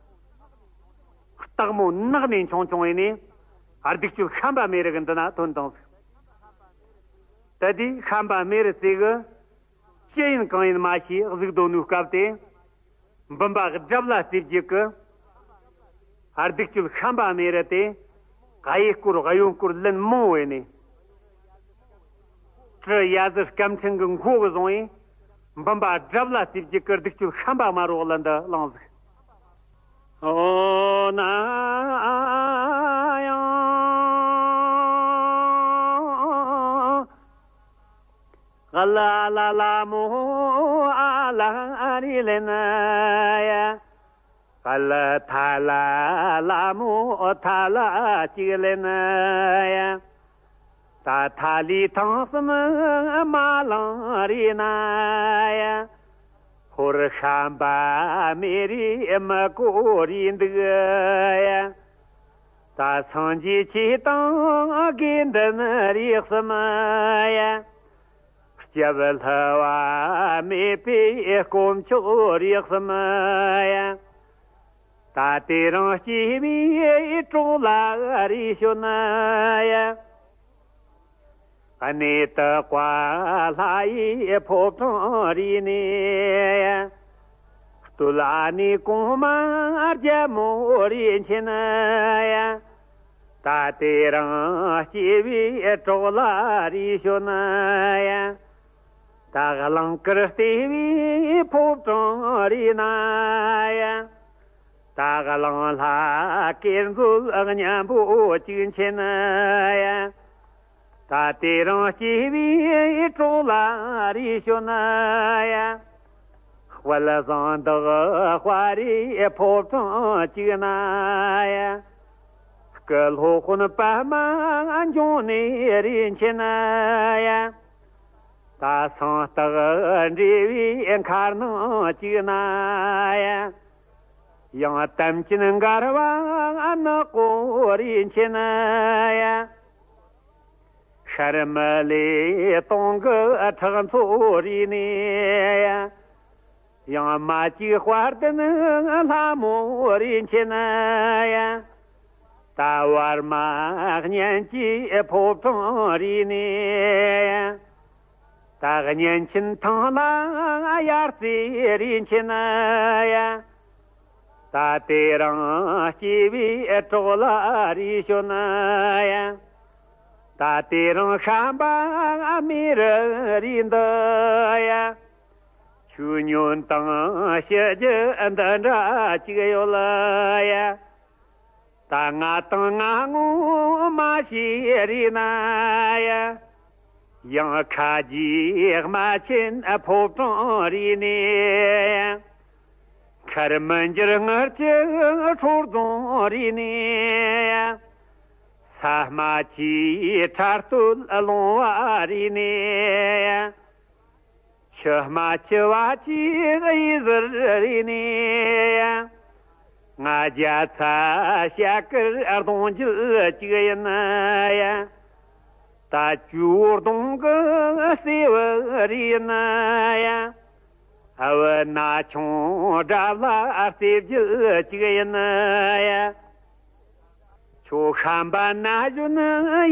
སྟག་མོ་ནགས་ནས་མཆོང་མཆོང་ཡིན་ནས། སྡིག་སྤྱོད་ཤམ་པ་སྨེ་རི་གི་འདི་ན་ཐོན་དང་ཟིག། དེ་དུས་ཤམ་པ་སྨེ་རི་རྩེ་གི། ཅི་ཡིན་གང་ཡིན་མ་ཤེས་གཟིགས་དོ་ནུའི་སྐབས་དེ། འབུམ་པ་དགྲ་བླ་རྩེ་བརྒྱད་ཀྱི། སྡིག་སྤྱོད་ཤམ་པ་སྨེ་རི་དེ། གཡས་སྐོར་གཡོན་སྐོར་ལན་མང་བས་ནས། སྤྲུལ་ཡ་ཟི་སྐམ་ཕྲེང་གི་མགོ་གི་བཟུང་བས། འབུམ་པ་དགྲ་བླ་རྩེ་བརྒྱད་ཀྱི་སྡིག་སྤྱོད་ཤམ་པ་དམར་པོ་ལ་འདི་བླངས་ཟིག། ཨོ་ན་ཡང་། ཨ་ལ་ལ་ལ་མོ་ཨ་ལ་རི་ལེ་ན་ཡ། ཨ་ལ་ཐ་ལ་ལ་མོ་ཐ་ལ་ཅིག་ལེ་ན་ཡ། ད་ཐ་ལི་ཐང་གསུམ་མ་ལང་རི་ན་ཡ། ཧོར་ཤམ་པ་མེ་རི་མི་གོ་རི་འདུག་ཡ། ད་སངས་རྒྱས་ཆོས་དང་དགེ་འདུན་རིགས་གསུམ་ཡ། སྐྱབས་ལྷ་བ་མེད་པའི་དཀོན་མཆོག་རིགས་གསུམ་ཡ། ད་དེ་རིང་སྐྱེས་པའི་གྲོགས་ལ་རེ་ཞུ་ན་ཡ། གནས་དུ་བ་ལྷ་ཡི་ཕོ་བྲང་རིས་ནས་ཡ། སྟོད་ལ་ནི་གོང་མ་རྒྱལ་མོ་རིན་ཆེན་ཡ། ད་དེ་རིང་སྐྱེས་པའི་གྲོགས་ལ་རེ་ཞུ་ན་ཡ། ད་གླིང་དཀར་ལྟེ་བའི་ཕོ་བྲང་རིས་ན་ཡ། ད་གླིང་ལྷ་སྐལ་མཛོད་སྙན་པོ་གཅིག་མཁྱེན་ཡ། ད་དེ་རིང་སྐྱེས་པའི་གྲོགས་ལ་རེ་ཞུ་ན་ཡ། དཔལ་བཟང་འདག་དཔའ་རིས་ཕོ་བྲང་གཅིག་ན་ཡ། སྐུ་སློབ་དཔོན་པདྨ་འབྱུང་གནས་རིན་ཆེན་ཡ། ད་སངས་རྟགས་འབྲེལ་བའི་མཁར་ནང་གཅིག་ན་ཡ། ཡང་དམ་ཅན་མགར་བ་ནག་པོ་རིན་ཆེན་ཡ། ཤར་མི་ལའི་སྟོང་གི་ཁྲག་མཚོ་རིས་ནས་ཡ། ཡང་མ་གཅིག་དཔལ་ལྡན་ལྷ་མོ་རིན་ཆེན་ཡ། ད་བར་མ་གཉེན་གྱི་ཕོ་བྲང་རིས་ནས། ད་གཉེན་ཆེན་ཐང་ལ་ཡར་རྩེ་རིན་ཆེན་ཡ། ད་དེ་རིང་སྐྱེས་པའི་གྲོགས་ལ་རིས་བྱོན་ཡ། ད་དེ་རིང་བཤན་པ་མེ་རི་རིས་འདི་ཡ། ཆོས་ཉོན་དང་ཞི་རྒྱུ་འདི་འདྲ་ཅིག་ཡོད་ཡ། ད་ང་དང་ང་ངོ་མ་ཤེས་རེ་ན་ཡ། ཡང་ཁ་རྗེ་རྨ་ཆེན་ཕོ་བྲང་རིས་ནས། ཁར་མི་འགྱུར་ངར་གྱི་ཁྲོ་རྫོང་རིས་ནས། ས་དམའ་ཆུའི་ཁྲ་སྟོད་ལུང་བ་རིས་ནས། ཆུ་དམའ་ཆུ་བ་གྱི་གཡས་ཟུར་རིས་ནས། ང་རྒྱ་ཚ་ཞལ་དཀར་གདོང་རྒྱུད་གཅིག་ཡིན་ཡ། ད་ཇོ་བོ་གདོང་གི་སྲས་བུ་རེད་ཡིན་ཡ། བུ་ན་ཆུང་དགྲ་ལྷ་རྩེ་རྒྱུད་གཅིག་ཡིན་ཡ། ཁྱོད་བཤན་པ་ན་གཞོན་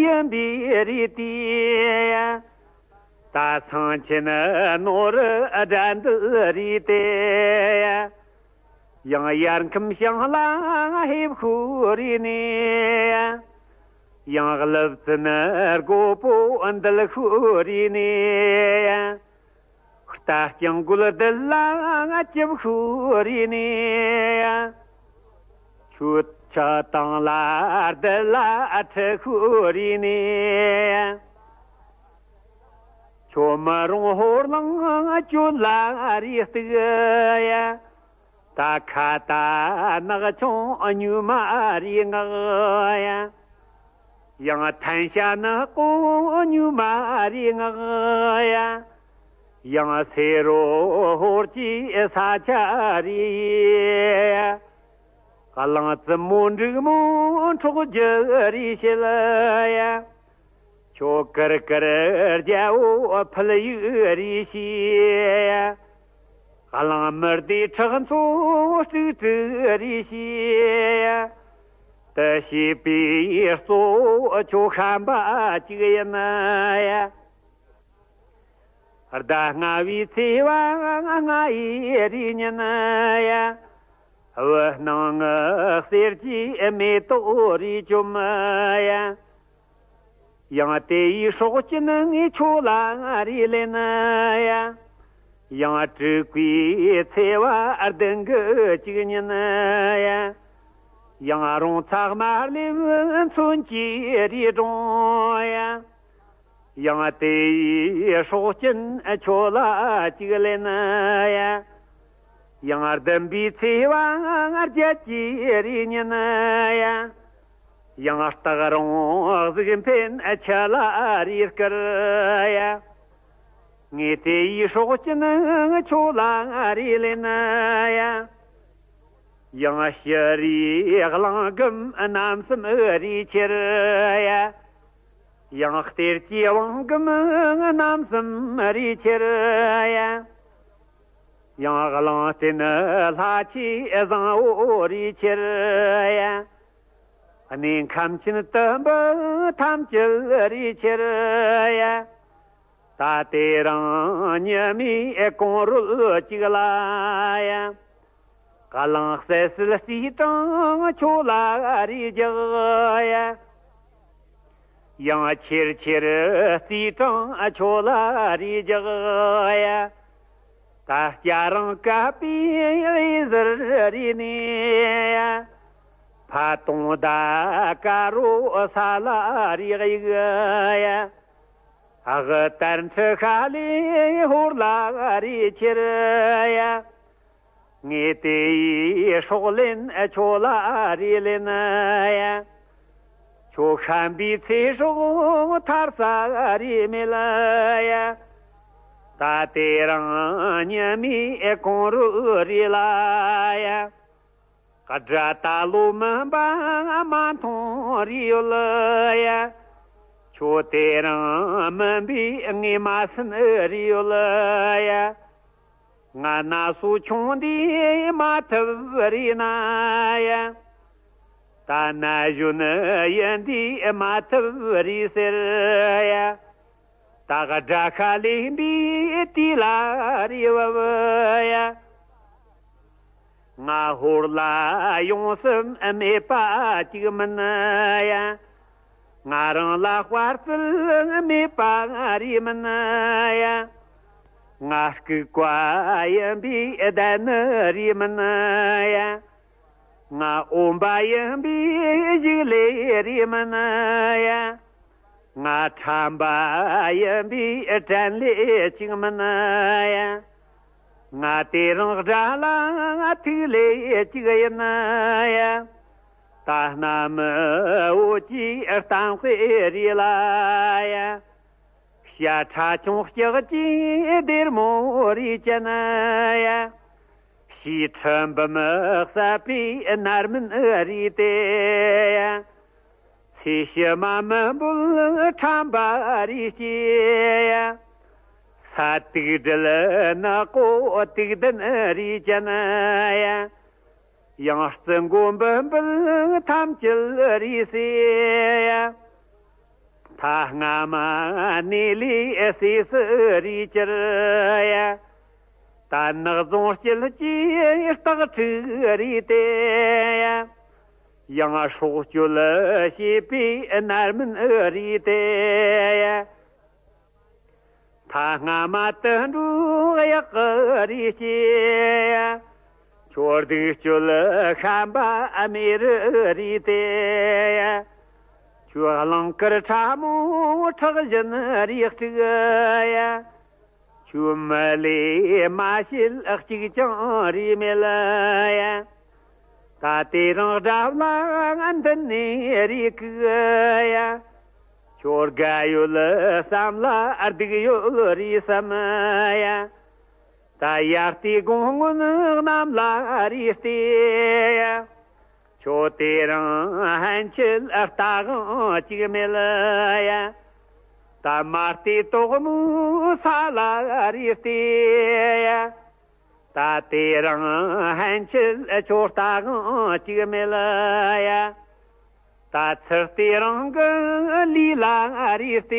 ཡིན་པའི་རིས་དེ་ཡ། ད་སེང་ཆེན་ནོར་དགྲ་འདུལ་རིས་དེ་ཡ། ཡང་ཡར་ཁམས་ཤང་ལ་ཧེབ་ཤུ་རིས་ནས། ཡང་ཀླུ་བཙན་རྒོད་པོ་འདུལ་ཤུ་རིས་ནས། རྟ་རྐྱང་རྒོད་འདི་ལ་ལྕིབས་ཤུ་རིས་ནས། ཆུ་ཆུ་དང་ལ་འདི་ལ་ཁྲི་ཤུ་རིས་ནས། ཁྱོད་མི་རུང་ཧོར་ལང་གྱོད་ལ་རིས་གཏུགས་ཡ། ད་ཁ་ད་ནག་ཆུང་གཉུག་མ་རིས་ངག་ཡ། ཡང་ཐན་ཤ་ནག་པོ་གཉུག་མ་རིས་ངག་ཡ། ཡང་སེ་རོ་ཧོར་གྱི་ས་ཆ་རིས་ཡ། གླང་རྩེ་མོ་འབྲུག་མོ་འཕྲོག་རྒྱུ་རིས་བྱེད་ཡ། ཁྱོད་ཀིར་ཀིར་རྒྱལ་པོ་ཕུལ་ཡུལ་རིས་བྱེད་ཡ། གླང་མི་སྡེ་ཁྲག་མཚོ་དཀྲུག་དཀྲུག་རིས་བྱེད་ཡ། དེ་བྱས་པའི་གཙོ་བོ་ཁྱོད་བཤན་པ་གཅིག་ཡིན་ཡ། ཟླ་ལྔ་བའི་ཚེས་པ་ལྔ་ཡི་རིས་ཉིན་ཡ། བུ་སྣང་ངི་གསེར་གྱི་མེ་ཏོག་རིས་བཅོམ་ཡ། ཡང་དེ་ཡི་སྲོག་ཅན་ངས་ཁྱོད་ལ་རིས་ལེན་ཡ། ཡང་དྲུག་པའི་ཚེས་པ་བདུན་གི་གཅིག་ཉིན་ཡ། ཡང་རོང་ཚ་དམར་ལེབ་མཚོན་གྱི་རིས་སྒྲོན་ཡ། ཡང་དེ་ཡི་སྲོག་ཅན་ཁྱོད་ལ་གཅིག་ལེན་ཡ། ཡང་བདུན་པའི་ཚེས་པ་བརྒྱད་ཀྱི་རིས་ཉིན་ཡ། ཡང་སྟག་རོང་གཟིག་འཕེན་ཁྱི་ལ་རིས་བསྐུར་ཡ། ངས་དེ་ཡི་སྲོག་ཅན་ཁྱོད་ལ་རིས་ལེན་ཡ། ཡང་ཕྱི་རིས་གླང་སྒམ་རྣམ་གསུམ་རིས་ཁྱེར་ཡ། ཡང་གཏེར་གྱི་བང་སྒམ་རྣམ་གསུམ་རིས་ཁྱེར་ཡ། ཡང་གླང་རྟེན་ལྷ་ཆས་བཟང་བོ་རིས་ཁྱེར་ཡ། གནས་ཁམས་ཆེན་དུམ་བུ་ཐམས་ཅད་རིས་ཁྱེར་ཡ། ད་དེ་རིང་ཉི་མའི་གོང་རོལ་གཅིག་ལ་ཡ། གླང་བསད་སྲིད་རྩིས་གྲངས་ཁྱོད་ལ་རིས་རྒྱག་ཡ། ཡང་ཁྱེར་ཁྱེར་རྩིས་གྲངས་ཁྱོད་ལ་རིས་རྒྱག་ཡ། ད་སྐྱ་རེངས་བསྐལ་པའི་འོད་ཟེར་རིས་ནས་ཡ། ཕ་དུང་ཟླ་དཀར་པོ་ས་ལ་རིས་གཡུག་ཡ། འུ་དར་འཕྲུ་ཤ་ལས་ཧོར་ལ་རིས་ཁྱེར་ཡ། ངས་དེ་ཡི་སྲོག་ལེན་ཁྱོད་ལ་རིས་ལེན་ཡ། ཁྱོད་བཤན་པའི་ཚེ་སྲོག་ཐར་ས་རིས་མེད་ཡ། ད་དེ་རིང་ཉི་མའི་གོང་རོལ་རིས་ལ་ཡ། དགྲ་ད་ལོ་མུན་པ་མ་མཐོང་རིས་ཡོད་ཡ། ཁྱོད་དེ་རིང་མུན་པས་ངས་མ་ཟིན་རིས་ཡོད་ཡ། ང་ན་སོ་ཆུང་འདི་མ་ཐུབ་རེད་ན་ཡ། ད་ན་གཞོན་ཡིན་འདི་མ་ཐུབ་རེད་ཟེར་ཡ། ད་དགྲ་ཤ་ལེན་པའི་དུས་ལ་རེ་བ་ཡ། ང་ཧོར་ལ་ཡོང་སེམས་མེད་པ་ཅིག་མིན་ཡ། ང་རང་ལ་དཔའ་རྩལ་མེད་པ་རེད་མིན་ཡ། ང་ལྐུགས་པ་ཡིན་པའི་བདེན་ནི་རེད་མིན་ཡ། ང་འོན་པ་ཡིན་པའི་གཞུག་ལས་རེད་མིན་ཡ། ང་ཁྲམ་པ་ཡིན་པའི་དྲིན་ལས་ཅིག་མིན་ཡ། ང་དེ་རིང་དགྲ་ལ་ཐུག་ལས་ཅིག་ཡིན་ཡ། ད་གནའ་མི་བོད་ཀྱི་གཏམ་དཔེ་རེད་ལ་ཡ། ཤ་ཁྲག་ཆུང་ལྕགས་ཀྱི་སྡེར་མོ་རེད་ཀྱི་ན་ཡ། ཞེ་ཁྲི་འབུམ་ཟབ་པའི་རྣམ་སྨིན་རེད་དེ་ཡ། ཚེ་ཕྱི་མ་མི་འབོད་ཁྲམ་པ་རེད་ཀྱི་ཡ། ས་དུག་སྦྲུལ་ནག་པོ་དུག་ལྡན་རེད་ཀྱི་ན་ཡ། ཡང་རྩི་མགོ་འབུམ་འབུམ་ཐམས་ཅད་རེད་ཟེར་ཡ། ད་སྔ་མ་ནས་ལས་སྲིད་སུ་རེད་ཀྱི་ཡ། ད་ནག་རྫོང་དཀྱིལ་གྱི་སྟག་ཕྲུག་རེད་དེ་ཡ། ཡང་སྲོག་གཅོད་བྱེད་པའི་རྣམ་སྨིན་རེད་དེ་ཡ། ད་སྔ་མ་དུད་འགྲོ་གཡག་གི་རེད་ཀྱི་ཡ། ཁྱོད་སྡིག་སྤྱོད་ཤན་པ་མེ་རི་རེད་དེ་ཡ། ཁྱོད་གླང་དཀར་ཁྲ་མོ་ཁྲག་བཞིན་རེད་དྲུག་ཡ། ཁྱོད་མི་ལས་མ་བྱེད་གཅིག་ཀྱང་རེད་མེད་ལ་ཡ། ད་དེ་རིང་དགྲ་ལ་མདུན་ནས་རེད་གི་ཡ། ཁྱོད་དགའ་ཡོད་བསམ་ལ་སྡུག་ཡོད་རེད་བསམ་ཡ། ད་ཡར་ལྟའི་དགུང་སྔོན་གནམ་ལ་རེད་བལྟས་ཡ། ཁྱོད་དེ་རིང་ཕན་ཆད་ལྟ་དབང་གཅིག་མེད་ལ་ཡ། ད་མ་ལྟའི་དོག་མོའི་ས་ལ་རེད་བལྟས་ཡ། ད་དེ་རིང་ཕན་ཆད་ཁྱོད་ལྟ་དབང་གཅིག་མེད་ལ་ཡ། ད་ཚུར་ལྟའི་རང་གི་ལུས་ལ་རེད་བལྟས་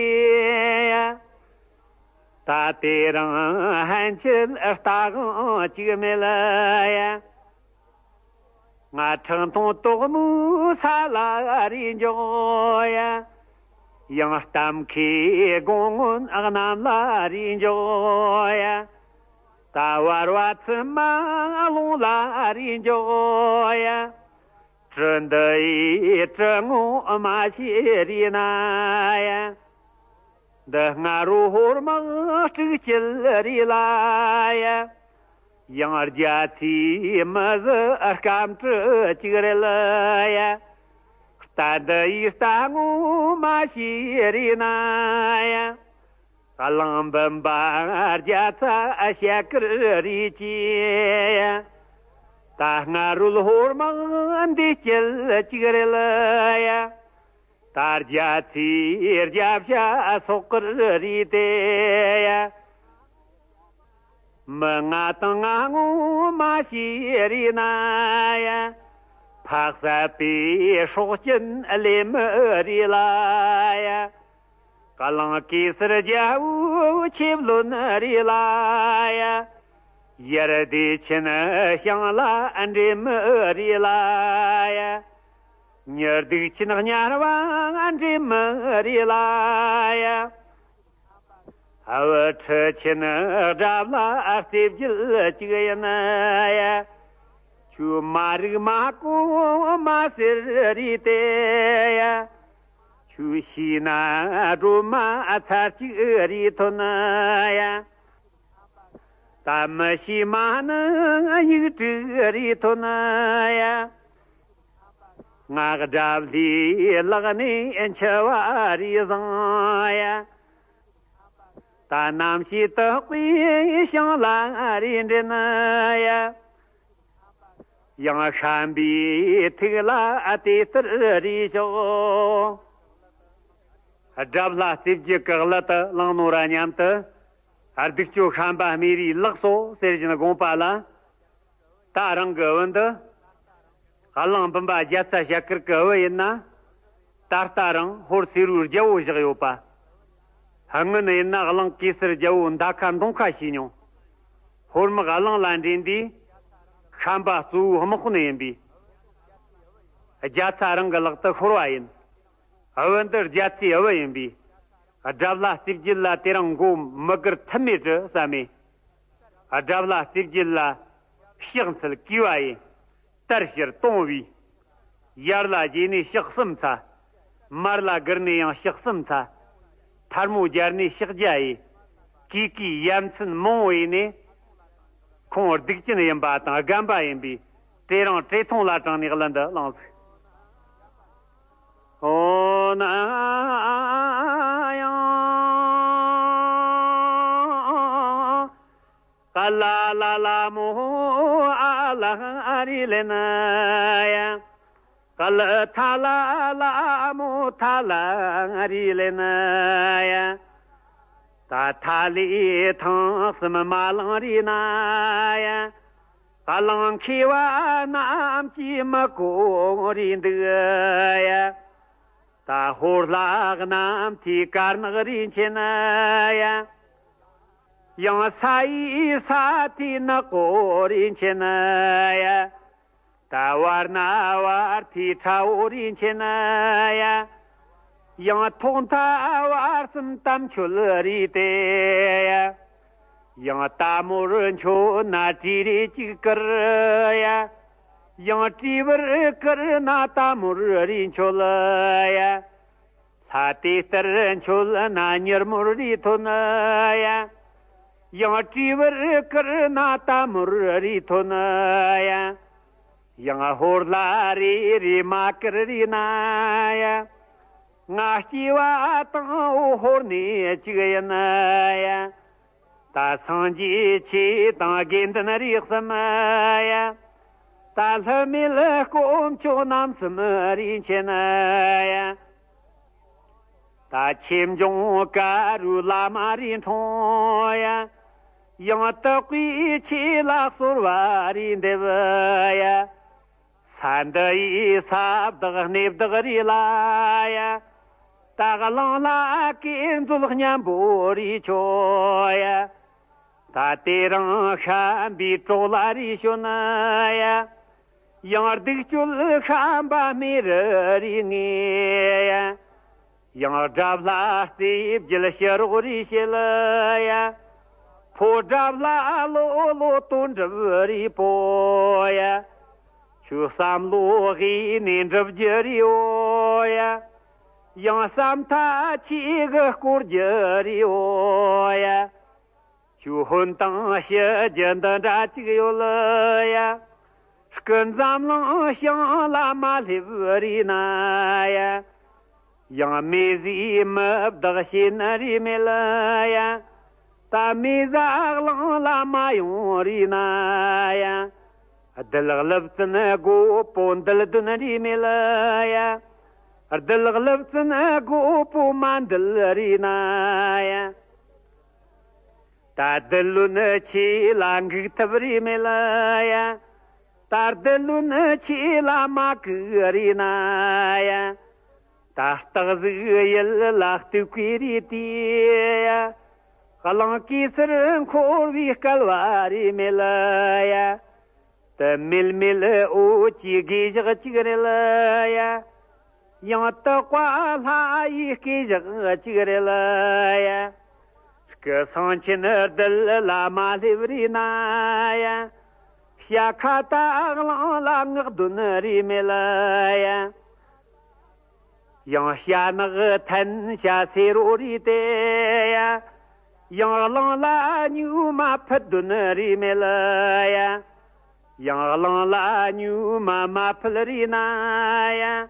ཡ། ད་དེ་རིང་ཕན་ཆད་ལྟ་དབང་གཅིག་མེད་ལ་ཡ། ང་ཁྲག་འཐུང་དོག་མོའི་ས་ལ་རེད་འཇོག་ཡ། ཡང་གཏམ་མཁས་དགུང་སྔོན་གནམ་ལ་རེད་འཇོག་ཡ། ད་བར་བ་ཚུན་མ་རླུང་ལ་རེད་འཇོག་ཡ། གྲི་འདི་ཡིས་གྲི་ངོ་མ་ཤེས་རེད་ན་ཡ། འདི་སྔ་རུ་ཧོར་དམག་དཀྲུག་བྱེད་རེད་ལ་ཡ། ཡང་རྒྱ་ཚའི་མི་ཟི་སྐམ་གྲི་གཅིག་རེད་ལ་ཡ། རྟ་འདི་ཡིས་རྟ་ངོ་མ་ཤེས་རེད་ན་ཡ། གླང་འབུམ་པ་རྒྱ་ཚ་ཞལ་དཀར་རེད་ཀྱི་ཡ། ད་སྔ་རུ་ཧོར་དམག་འདི་སྐྱེལ་གཅིག་རེད་ལ་ཡ། ད་རྒྱ་ཚའི་རྒྱབ་ཤ་སོག་དཀར་རེད་དེ་ཡ། མི་ང་དང་ང་ངོ་མ་ཤེས་རེད་ན་ཡ། འཕགས་པའི་སྲོག་ཅན་ལས་མི་རེད་ལ་ཡ། གླིང་གེ་སར་རྒྱལ་པོའི་ཆེ་བློན་རེད་ལ་ཡ། ཡར་བདེ་ཆེན་ཞིང་ལ་འདྲེ་མི་རེད་ལ་ཡ། ཉི་སྡུག་ཆེན་དམྱལ་བ་འདྲེ་མི་རེད་ལ་ཡ། ཨ་བུ་ཁྲི་ཆེན་དགྲ་ལ་རྩེ་བརྒྱད་གཅིག་ཡིན་ཡ། ཁྱོད་མ་རིག་མ་གོ་མ་ཟེར་རེད་དེ་ཡ། ཁྱོད་ཤེས་ན་སྒྲོལ་མ་ཚར་གཅིག་རེད་ཐོན་ཡ། ད་མི་ཤེས་མ་ནི་ཡིག་དྲུག་རེད་ཐོན་ཡ། ང་དགྲ་བླའི་ལག་ནས་འཆི་བ་རེད་བཟང་ཡ། ད་ནམ་ཞིག་དག་པའི་ཞིང་ལ་རེད་འདྲེན་ཡ། ཡང་ཤན་པའི་ཐུགས་ལ་དེ་ལྟར་རེ་ཞོག། དགྲ་བླ་རྩེ་བརྒྱད་ཀྱི་གླུ་དེ་བླངས་ནོ་ར་མཉམ་དུ། སྡིག་སྤྱོད་བཤན་པ་སྨེ་རིའི་ལག་སོ་ཟེར་བཞིན་དགོངས་པ་ལ། ད་རང་གི་བུ་འདི་གླང་འབུམ་པ་རྒྱ་ཚ་ཞལ་དཀར་གྱི་བུ་ཡིན་ན། ད་ལྟ་རང་ཧོར་སེ་རུའི་རྒྱལ་པོ་བཞག་ཡོད་པ། སྔོན་ཡིན་ན་གླང་གེ་སར་རྒྱལ་པོ་མདའ་ཁ་མདུང་ཁ་བྱས་མྱོང་། ཧོར་དམག་གླང་ལ་འདྲེན་དུས། བཤན་པ་གཙོ་བོའི་དམག་དཔོན་ཡིན་པས། རྒྱ་ཚ་རང་གི་ལག་ཏུ་ཤོར་བ་ཡིན། བུ་འདི་རྒྱ་ཚའི་བུ་ཡིན་པས། དགྲ་ལྷ་རྩེ་བརྒྱད་ལ་དེ་རིང་མགོ་མི་སྒུར་ཐབས་མེད་དུ་བསམ་མེ། དགྲ་ལྷ་རྩེ་བརྒྱད་ལ་ཕྱག་འཚལ་གུས་པ་ཡིས་དར་ཕྱིར་གཏོང་བས། ཡར་ལ་བརྒྱུད་ནས་ཕྱག་གསུམ་འཚལ། མར་ལ་སྒུར་ནས་ཡང་ཕྱག་གསུམ་འཚལ། ཐལ་མོ་སྦྱར་ནས་ཕྱག་རྒྱ་ཡིས། གུས་གུས་ཡ་མཚན་མང་བོ་ཡིན་ནས། ཁོང་སྡིག་ཅན་ཡིན་པ་དང་རྒན་པ་ཡིན་པས། བྲེ་རིང་བྲེ་ཐུང་ལ་དྲངས་ནས་གླུ་འདི་བླངས་ཟིག། ཨོ་ན་ཡང་། ཀ་ལ་ལ་ལ་མོ་ཨ་ལ་རི་ལེ་ན་ཡ། ཀ་ལ་ཐ་ལ་ལ་མོ་ཐ་ལ་རི་ལེ་ན་ཡ། ད་ཐ་ལི་ཐང་གསུམ་མ་ལང་རི་ན་ཡ། གླང་མཁས་པ་རྣམས་ཀྱིས་མི་གོ་རི་འདུག་ཡ། ད་ཧོར་ལྷ་རྣམས་ཐོས་དཀར་ནག་རི་ཆེན་ཡ། ཡང་ས་ཡི་ས་ཐོས་ནག་པོ་རི་ཆེན་ཡ། ད་བར་ན་བར་ཐོས་ཁྲ་བོ་རི་ཆེན་ཡ། ཡང་ཐོག་མཐའ་བར་གསུམ་དམ་ཆོས་རི་དེ་ཡ། ཡང་རྟ་མོར་མཆོད་ན་བྲིས་རེ་གཅིག་ཀིར་ཡ། ཡང་བྲིས་བུར་ཀིར་ན་རྟ་མོར་རི་མཆོད་ཡ། ལྷ་དེ་ལྟར་མཆོད་ན་མྱུར་མོར་རི་ཐོན་ཡ། ཡང་བྲིས་བུར་ཀིར་ན་རྟ་མོར་རི་ཐོན་ཡ། ཡང་ཧོར་ལྷ་རེ་རེ་མ་ཀིར་རི་ན་ཡ། ང་སྐྱེ་བ་དང་པོ་ཧོར་ནས་གཅིག་ཡིན་ཡ། ད་སངས་རྒྱས་ཆོས་དང་དགེ་འདུན་རིགས་གསུམ་ཡ། ད་ལྷུ་མེད་དཀོན་མཆོག་རྣམ་གསུམ་རིགས་ཆེན་ཡ། ད་ཆོས་འབྱུང་དཀར་པོའི་བླ་མ་རིགས་འཁྲུངས་ཡ། ཡང་དག་པའི་ཆོས་ལ་གསོལ་བ་རིགས་འདེབས་ཡ། ས་འདི་ཡི་ས་བདག་གནས་བདག་རིགས་ལ་ཡ། ད་གླང་ལྷ་བསྐོས་མཛོད་གཉན་པོ་རིགས་མཆོད་ཡ། ད་དེ་རིང་བཤན་པའི་གྲོགས་ལ་རིགས་བྱོན་ཡ། ཡང་སྡིག་སྤྱོད་བཤན་པ་སྨེ་རུ་རིགས་ངེས་ཡ། ཡང་དགྲ་ལྷ་རྩེ་བརྒྱད་ཕྱི་རོགས་རིགས་བྱེད་ཡ། ཕོ་དགྲ་ལྷ་ལོ་ལོ་དོན་གྲུབ་རིགས་པོ་ཡ། ཆོས་བསམ་བློ་དབུས་ནས་འགྲུབ་རྒྱུ་རེད་འོ་ཡ། ཡང་བསམ་ཐག་ཆོད་གི་བསྐོར་རྒྱུ་རེད་འོ་ཡ། ཆོས་ཧོན་དང་ཞི་རྒྱུ་འདི་འདྲ་གཅིག་ཡོད་ལ་ཡ། སྐུ་འཛམ་གླིང་བྱང་ལ་མ་སླེབས་རེད་ན་ཡ། ཡང་མི་ཟིག་མི་བདག་བྱེད་ནི་རེད་མེད་ལ་ཡ། ད་མི་ཟ་གླིང་ལ་མ་ཡོང་རེད་ན་ཡ། རྡུལ་ཀླུ་བཙན་དགོད་པོ་འདུལ་དོན་རེད་མེད་ལ་ཡ། རྡུལ་ཀླུ་བཙན་དགོད་པོ་མ་འདུལ་རེད་ན་ཡ། ད་རྡུལ་བློན་ཆོས་ལ་འགུག་ཐབས་རེད་མེད་ལ་ཡ། ད་རྡུལ་བློན་ཆོས་ལ་མ་བཀུག་རེད་ན་ཡ། ད་སྟག་གཟིག་ཡུལ་ལ་གཏུག་པའི་རེད་དེ་ཡ། གླང་གེ་སར་འཁོར་བའི་སྐལ་བ་རེད་མེད་ལ་ཡ། དེ་མེད་མེད་འོ་ཅི་དགེ་བཞག་གཅིག་རེད་ལ་ཡ། ཡང་དག་པ་ལྷ་ཡི་སྐད་བཞག་གཅིག་རེད་ལ་ཡ། སྐུ་གསང་ཆེན་རྡུལ་ལ་མ་སླེབས་རེད་ན་ཡ། བྱ་ཁ་དག་གླང་ལ་ངག་འདོན་རེད་མེད་ལ་ཡ། ཡང་བྱ་ནག་ཐན་བྱ་སེར་རོ་རེད་དེ་ཡ། ཡང་གླང་ལ་སྨྱུག་མ་ཕུད་འདོན་རེད་མེད་ལ་ཡ། ཡང་གླང་ལ་སྨྱུག་མ་མ་ཕུད་རེད་ན་ཡ།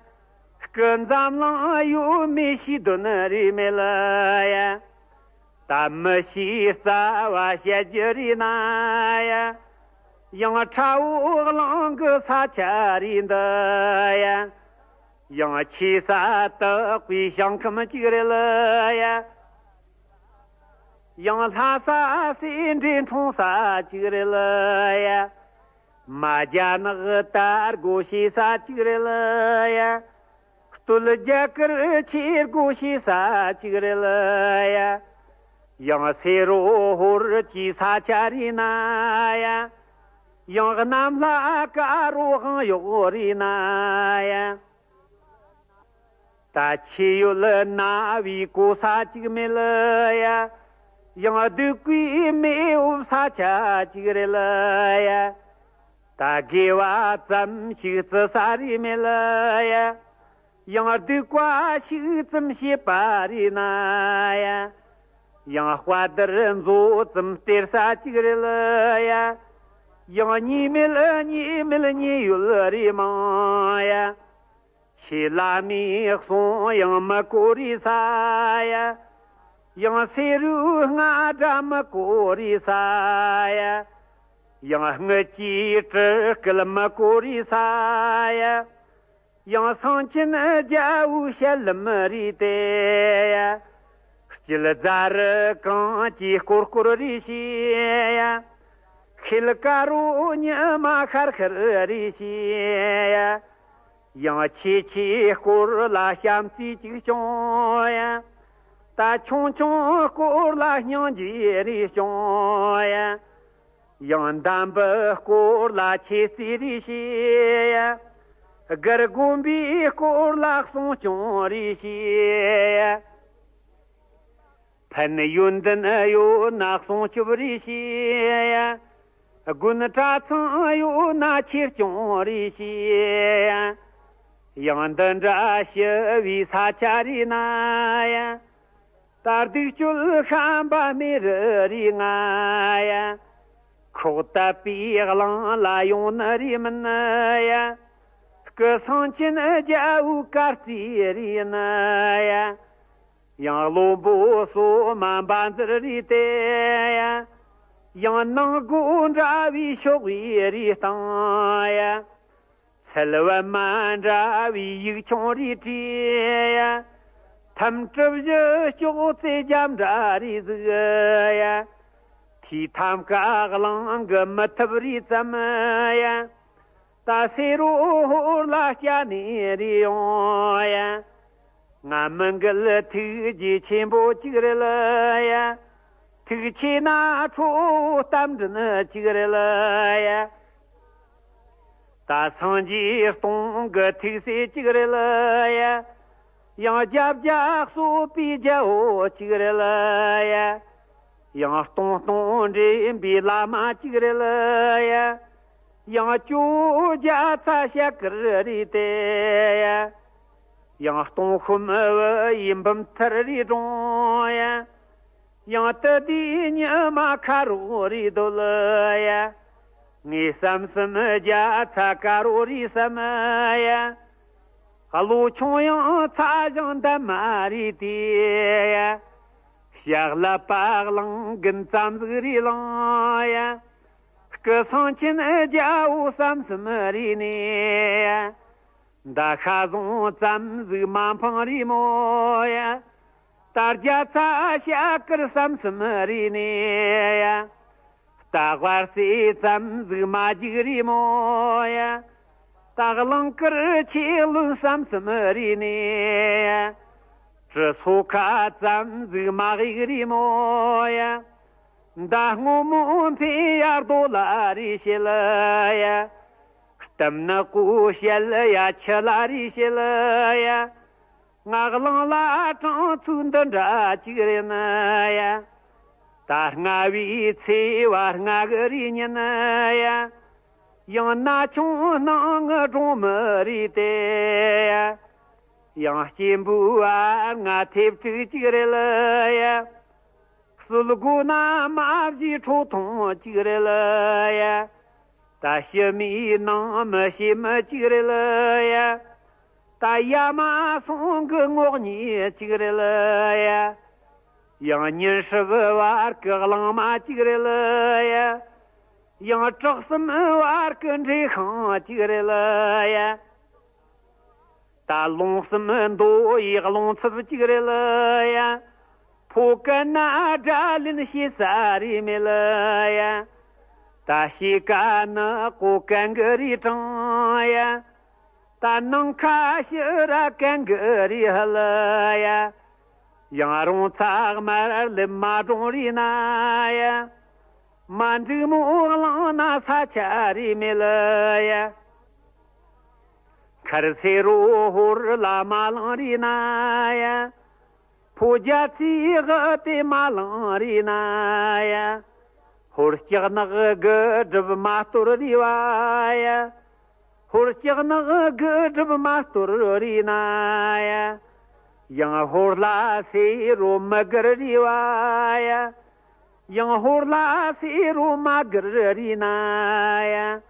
སྐུ་འཛམ་གླིང་ཡོད་མེད་ཤེས་འདོན་རེད་མེད་ལ་ཡ། ད་མི་ཤེས་རྩ་བ་བཤད་རྒྱུ་རེད་ན་ཡ། ཡང་ཁྲ་བོ་གླང་གི་ས་ཆ་རེད་འདི་ཡ། ཡང་ཆེ་ས་དག་པའི་ཞིང་ཁམས་གཅིག་རེད་ལ་ཡ། ཡང་ལྷ་ས་སེ་འབྲས་འཁྲུངས་ས་གཅིག་རེད་ལ་ཡ། མ་རྒྱ་ནག་དར་སྒོ་ཕྱེ་ས་གཅིག་རེད་ལ་ཡ། སྟོད་རྒྱ་གར་ཆོས་སྒོ་ཕྱེ་ས་གཅིག་རེད་ལ་ཡ། ཡང་སེ་རོ་ཧོར་གྱི་ས་ཆ་རེད་ན་ཡ། ཡང་གནམ་ལྷ་དཀར་རོ་དབང་ཡོག་རེད་ན་ཡ། ད་ཆེ་ཡོད་ན་བའི་གོ་ས་གཅིག་མེད་ལ་ཡ། ཡང་སྡུག་གུའི་མེ་འོབས་ས་ཆ་གཅིག་རེད་ལ་ཡ། ད་དགེ་བ་ཙམ་ཞིག་བརྩི་ས་རེད་མེད་ལ་ཡ། ཡང་སྡིག་པ་ཞིག་ཙམ་བྱེད་པ་རེད་ན་ཡ། ཡང་དཔའ་དར་མཛོ་ཙམ་སྟེར་ས་གཅིག་རེད་ལ་ཡ། ཡང་ཉེས་མེད་ཉེས་མེད་ཉེས་ཡོད་རེད་མང་ཡ། ཆེ་བླ་མའི་གསུང་ཡང་མི་གོ་རེ་ས་ཡ། ཡང་སེ་རུའི་རྔ་སྒྲ་མི་གོ་རེ་ས་ཡ། ཡང་རྔུལ་གྱི་སྤྲུལ་སྐད་མི་གོ་རེ་ས་ཡ། ཡང་གསང་ཆེན་རྒྱལ་པོའི་ཞལ་ལམ་རེད་དེ་ཡ། སྐྱིད་རྫ་རི་གངས་ཀྱི་སྐོར་སྐོར་རེ་བྱེད་ཡ། ཤེལ་དཀར་རོ་ཉི་མ་ཤར་ཤར་རེ་བྱེད་ཡ། ཡང་ཆེ་ཆེ་སྐོར་ལ་བྱམས་བརྩེ་གཅིག་སྐྱོང་ཡ། ད་ཆུང་ཆུང་སྐོར་ལ་སྙིང་རྗེ་རེ་སྐྱོང་ཡ། ཡང་འདམ་བུའི་སྐོར་ལ་ཆེ་བརྩེ་རེ་བྱེད་ཡ། སྒར་དགོན་པའི་སྐོར་ལ་གསུང་སྐྱོང་རེ་བྱེད་ཡ། ཕན་ཡོན་ཏན་ཡོད་ན་སྲུང་སྐྱོབ་རེ་བྱེད་ཡ། དགུན་གྲྭ་ཚང་ཡོད་ན་ཆེད་སྐྱོང་རེ་བྱེད་ཡ། ཡང་འདི་འདྲ་ཞི་བའི་ས་ཆ་རེ་ན་ཡ། ད་སྡིག་སྤྱོད་ཤན་པ་མེད་རེ་རེ་ང་ཡ། ཁོག་དད་པའི་གླིང་ལ་ཡོང་ནི་རེ་མིན་ཡ། སྐུ་གསུང་ཆེན་རྒྱལ་པོའི་བཀའ་བརྩིས་རེ་ཡིན་ཡ། ཡང་བློན་པོ་སོ་མ་འབའ་འཛིར་རེ་དེ་ཡ། ཡང་ནང་སྒོ་འདྲ་བའི་ཤོག་བུའི་རེ་བཏང་ཡ། ཚལ་པད་མ་འདྲ་བའི་ཡིག་ཆུང་རེ་བྲིས་ཡ། ཐམ་གྲུ་བཞི་ལྕོག་ཙེ་རྒྱབ་འདྲ་རེ་གཟིགས་ཡ། ཐོས་ཐམ་ཀ་གླང་གི་མི་ཐུབ་རེ་བཙུམ་ཡ། ད་སེ་རོ་ཧོར་ལ་སྐྱ་ནས་རེ་ཡོང་ཡ། ང་མི་འགལ་ཐུགས་རྗེ་ཆེན་པོ་གཅིག་རེད་ལ་ཡ། ཐུགས་ཆེ་ན་ཁྲོ་བོ་རྟ་མགྲིན་གཅིག་རེད་ལ་ཡ། ད་སངས་རྒྱས་སྟོང་གི་ཐུགས་སྲས་གཅིག་རེད་ལ་ཡ། ཡང་རྒྱབ་རྒྱ་གསོ་བའི་རྒྱལ་པོ་གཅིག་རེད་ལ་ཡ། ཡང་སྟོང་སྟོང་འདྲེན་པའི་བླ་མ་གཅིག་རེད་ལ་ཡ། ཡང་ཇོ་བོ་རྒྱ་ཚ་ཞལ་དཀར་རེད་དེ་ཡ། ཡང་སྟོང་ཤུམ་བུ་ཡི་འབུམ་ཐེར་རེ་དྲོངས་ཡ། ཡང་དུ་དེའི་ཉི་མ་ཁ་རོག་རེ་འདོད་ལ་ཡ། ངས་བསམ་བསམ་རྒྱ་ཚ་དཀར་པོ་རེད་བསམ་ཡ། བློ་ཆུང་ཡང་ཚ་ཞིང་འདམ་མ་རེད་དེ་ཡ། ཞག་ལ་པ་གླང་རྒན་ཙམ་ཟིག་རེད་ལང་ཡ། སྐུ་གསུང་ཆེན་རྒྱལ་པོ་བསམ་བསམ་རེད་ནས་ཡ། མདའ་ཤ་ཟུང་ཙམ་ཟིག་མ་འཕངས་རེད་མོ་ཡ། ད་རྒྱ་ཚ་ཞལ་དཀར་བསམ་བསམ་རེད་ནས་ཡ། རྟ་དབར་རྩེ་ཙམ་ཟིག་མ་རྒྱུག་རེད་མོ་ཡ། ད་གླིང་དཀར་ཆེ་བློན་བསམ་བསམ་རེད་ནས་ཡ། གྲི་སོ་ཁ་ཙམ་ཟིག་མ་གཡུག་རེད་མོ་ཡ། མདའ་སྔོན་མོ་འཕེན་ཡ་རྡོ་ལ་རེ་བྱེད་ལ་ཡ། གཏམ་ནག་པོ་བཤད་ལ་ཡ་ཆུ་ལ་རེ་བྱེད་ལ་ཡ། ང་གླིང་ལ་གྲངས་ཚུལ་འདི་འདྲ་གཅིག་རེད་ན་ཡ། ད་སྔ་བའི་ཚེ་བ་སྔ་གི་རེ་ཉིན་ཡ། ཡང་ན་ཆུང་སྣང་ངི་སྒྲོན་མེ་རེད་དེ་ཡ། ཡང་སྐྱེས་བུ་བ་ང་ཐེབས་དྲུག་གཅིག་རེད་ལ་ཡ། སྲོད་སྒོ་ན་མ་བཞིའི་ཁྲོ་ཐུང་གཅིག་རེད་ལ་ཡ། ད་ཕྱི་མའི་ནང་མི་ཤེས་མི་གཅིག་རེད་ལ་ཡ། ད་ཡ་མ་སོང་གི་ངོགས་གཉིས་གཅིག་རེད་ལ་ཡ། ཡང་ཉིན་ཧྲིལ་བུ་བར་གི་གླང་མ་གཅིག་རེད་ལ་ཡ། ཡང་བྲག་གསུམ་བར་གི་འབྲས་ཤིང་གཅིག་རེད་ལ་ཡ། ད་ལུང་གསུམ་མདོ་ཡི་རླུང་འཚུབ་གཅིག་རེད་ལ་ཡ། ཨོ་ཀ་ན་དགྲ་ལན་བྱེད་ས་རེ་མེད་ཡ། ད་ཤི་ཀ་ནི་ཀོ་ཀན་གི་རི་གྲང་ཡ། ད་ནང་ཁ་ཤི་ར་ཀན་གི་རི་ཧལ་ཡ། ཡང་རུང་ཚག་མར་ལེབ་མ་གྲོང་རི་ན་ཡ། མ་འགྲིག་མོ་གླང་ན་ས་ཆ་རེ་མེད་ཡ། མཁར་སེ་རོ་ཧོར་ལ་མ་ལང་རི་ན་ཡ། ཕོ་རྒྱ་ཚེ་གི་དེ་མ་ལང་རི་ན་ཡ། ཧོར་ལྕགས་ནག་གི་གྲིབ་མ་གཏོར་རི་བ་ཡ། ཧོར་ལྕགས་ནག་གི་གྲིབ་མ་གཏོར་རི་ན་ཡ། ཡང་ཧོར་ལ་སེ་རོ་མ་གར་རི་བ་ཡ། ཡང་ཧོར་ལ་སེ་རོ་མ་གར་རི་ན་ཡ།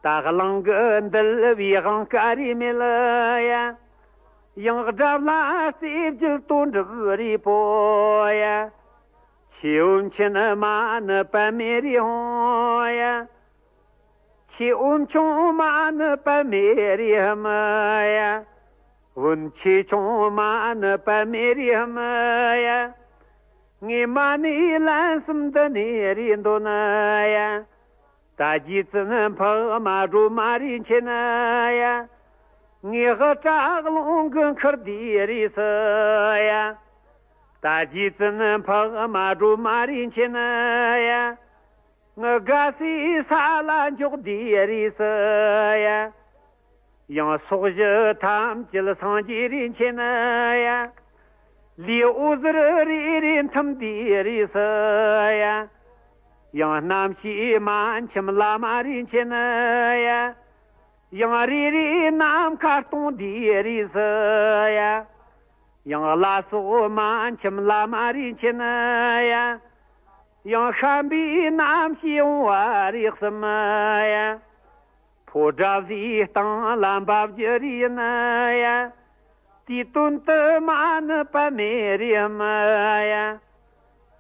ད་གླང་གི་འདུལ་བའི་དབང་བཀའ་རི་མེད་ཡ། ཡང་དགྲ་ལ་རྩེ་བརྒྱད་དོན་གྲུབ་རི་པོ་ཡ། ཆེ་འོན་ཆེན་མ་ནི་པདྨའི་རི་ཧོང་ཡ། ཆེ་འོན་ཆུང་མ་ནི་པདྨའི་རི་ཧམ་ཡ། འོན་ཆེ་ཆུང་མ་ནི་པདྨའི་རི་ཧམ་ཡ། ངས་མ་ནི་ལན་གསུམ་འདི་ནས་རི་འདོན་ཡ། ད་རྗེ་བཙུན་འཕགས་མ་སྒྲོལ་མ་རིན་ཆེན་ཡ། ངས་ཧི་བྲག་ལུང་གི་མཁར་འདིའི་རི་སུ་ཡ། ད་རྗེ་བཙུན་འཕགས་མ་སྒྲོལ་མ་རིན་ཆེན་ཡ། ང་དགའ་སའི་ས་ལ་འཇོག་འདིའི་རི་སུ་ཡ། ཡང་སོག་བཞི་ཐམས་ཅད་སངས་རྒྱས་རིན་ཆེན་ཡ། ལི་འོད་ཟེར་རི་རི་ཐིམ་འདིའི་རི་སུ་ཡ། ཡང་རྣམ་ཤེས་མ་མཆིམས་བླ་མ་རིན་ཆེན་ཡ། ཡང་རེ་རེ་ནམ་མཁའ་སྟོང་འདིའི་རི་སུ་ཡ། ཡང་ལ་སོགས་མ་མཆིམས་བླ་མ་རིན་ཆེན་ཡ། ཡང་ཤམ་པའི་རྣམ་ཤེས་འོང་བ་རིགས་གསུམ་ཡ། ཕོ་དགྲ་བཟའི་སྟེང་ལ་འབབ་རྒྱུ་རི་ཡིན་ཡ། དེའི་དོན་དུ་མ་ནི་པདྨའི་རི་ཡིན་ཡ།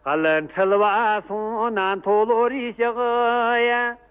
གླུ་འཁྲུལ་བ་སོང་ན་མཐོ་ལོ་རི་ཞག་ཡ།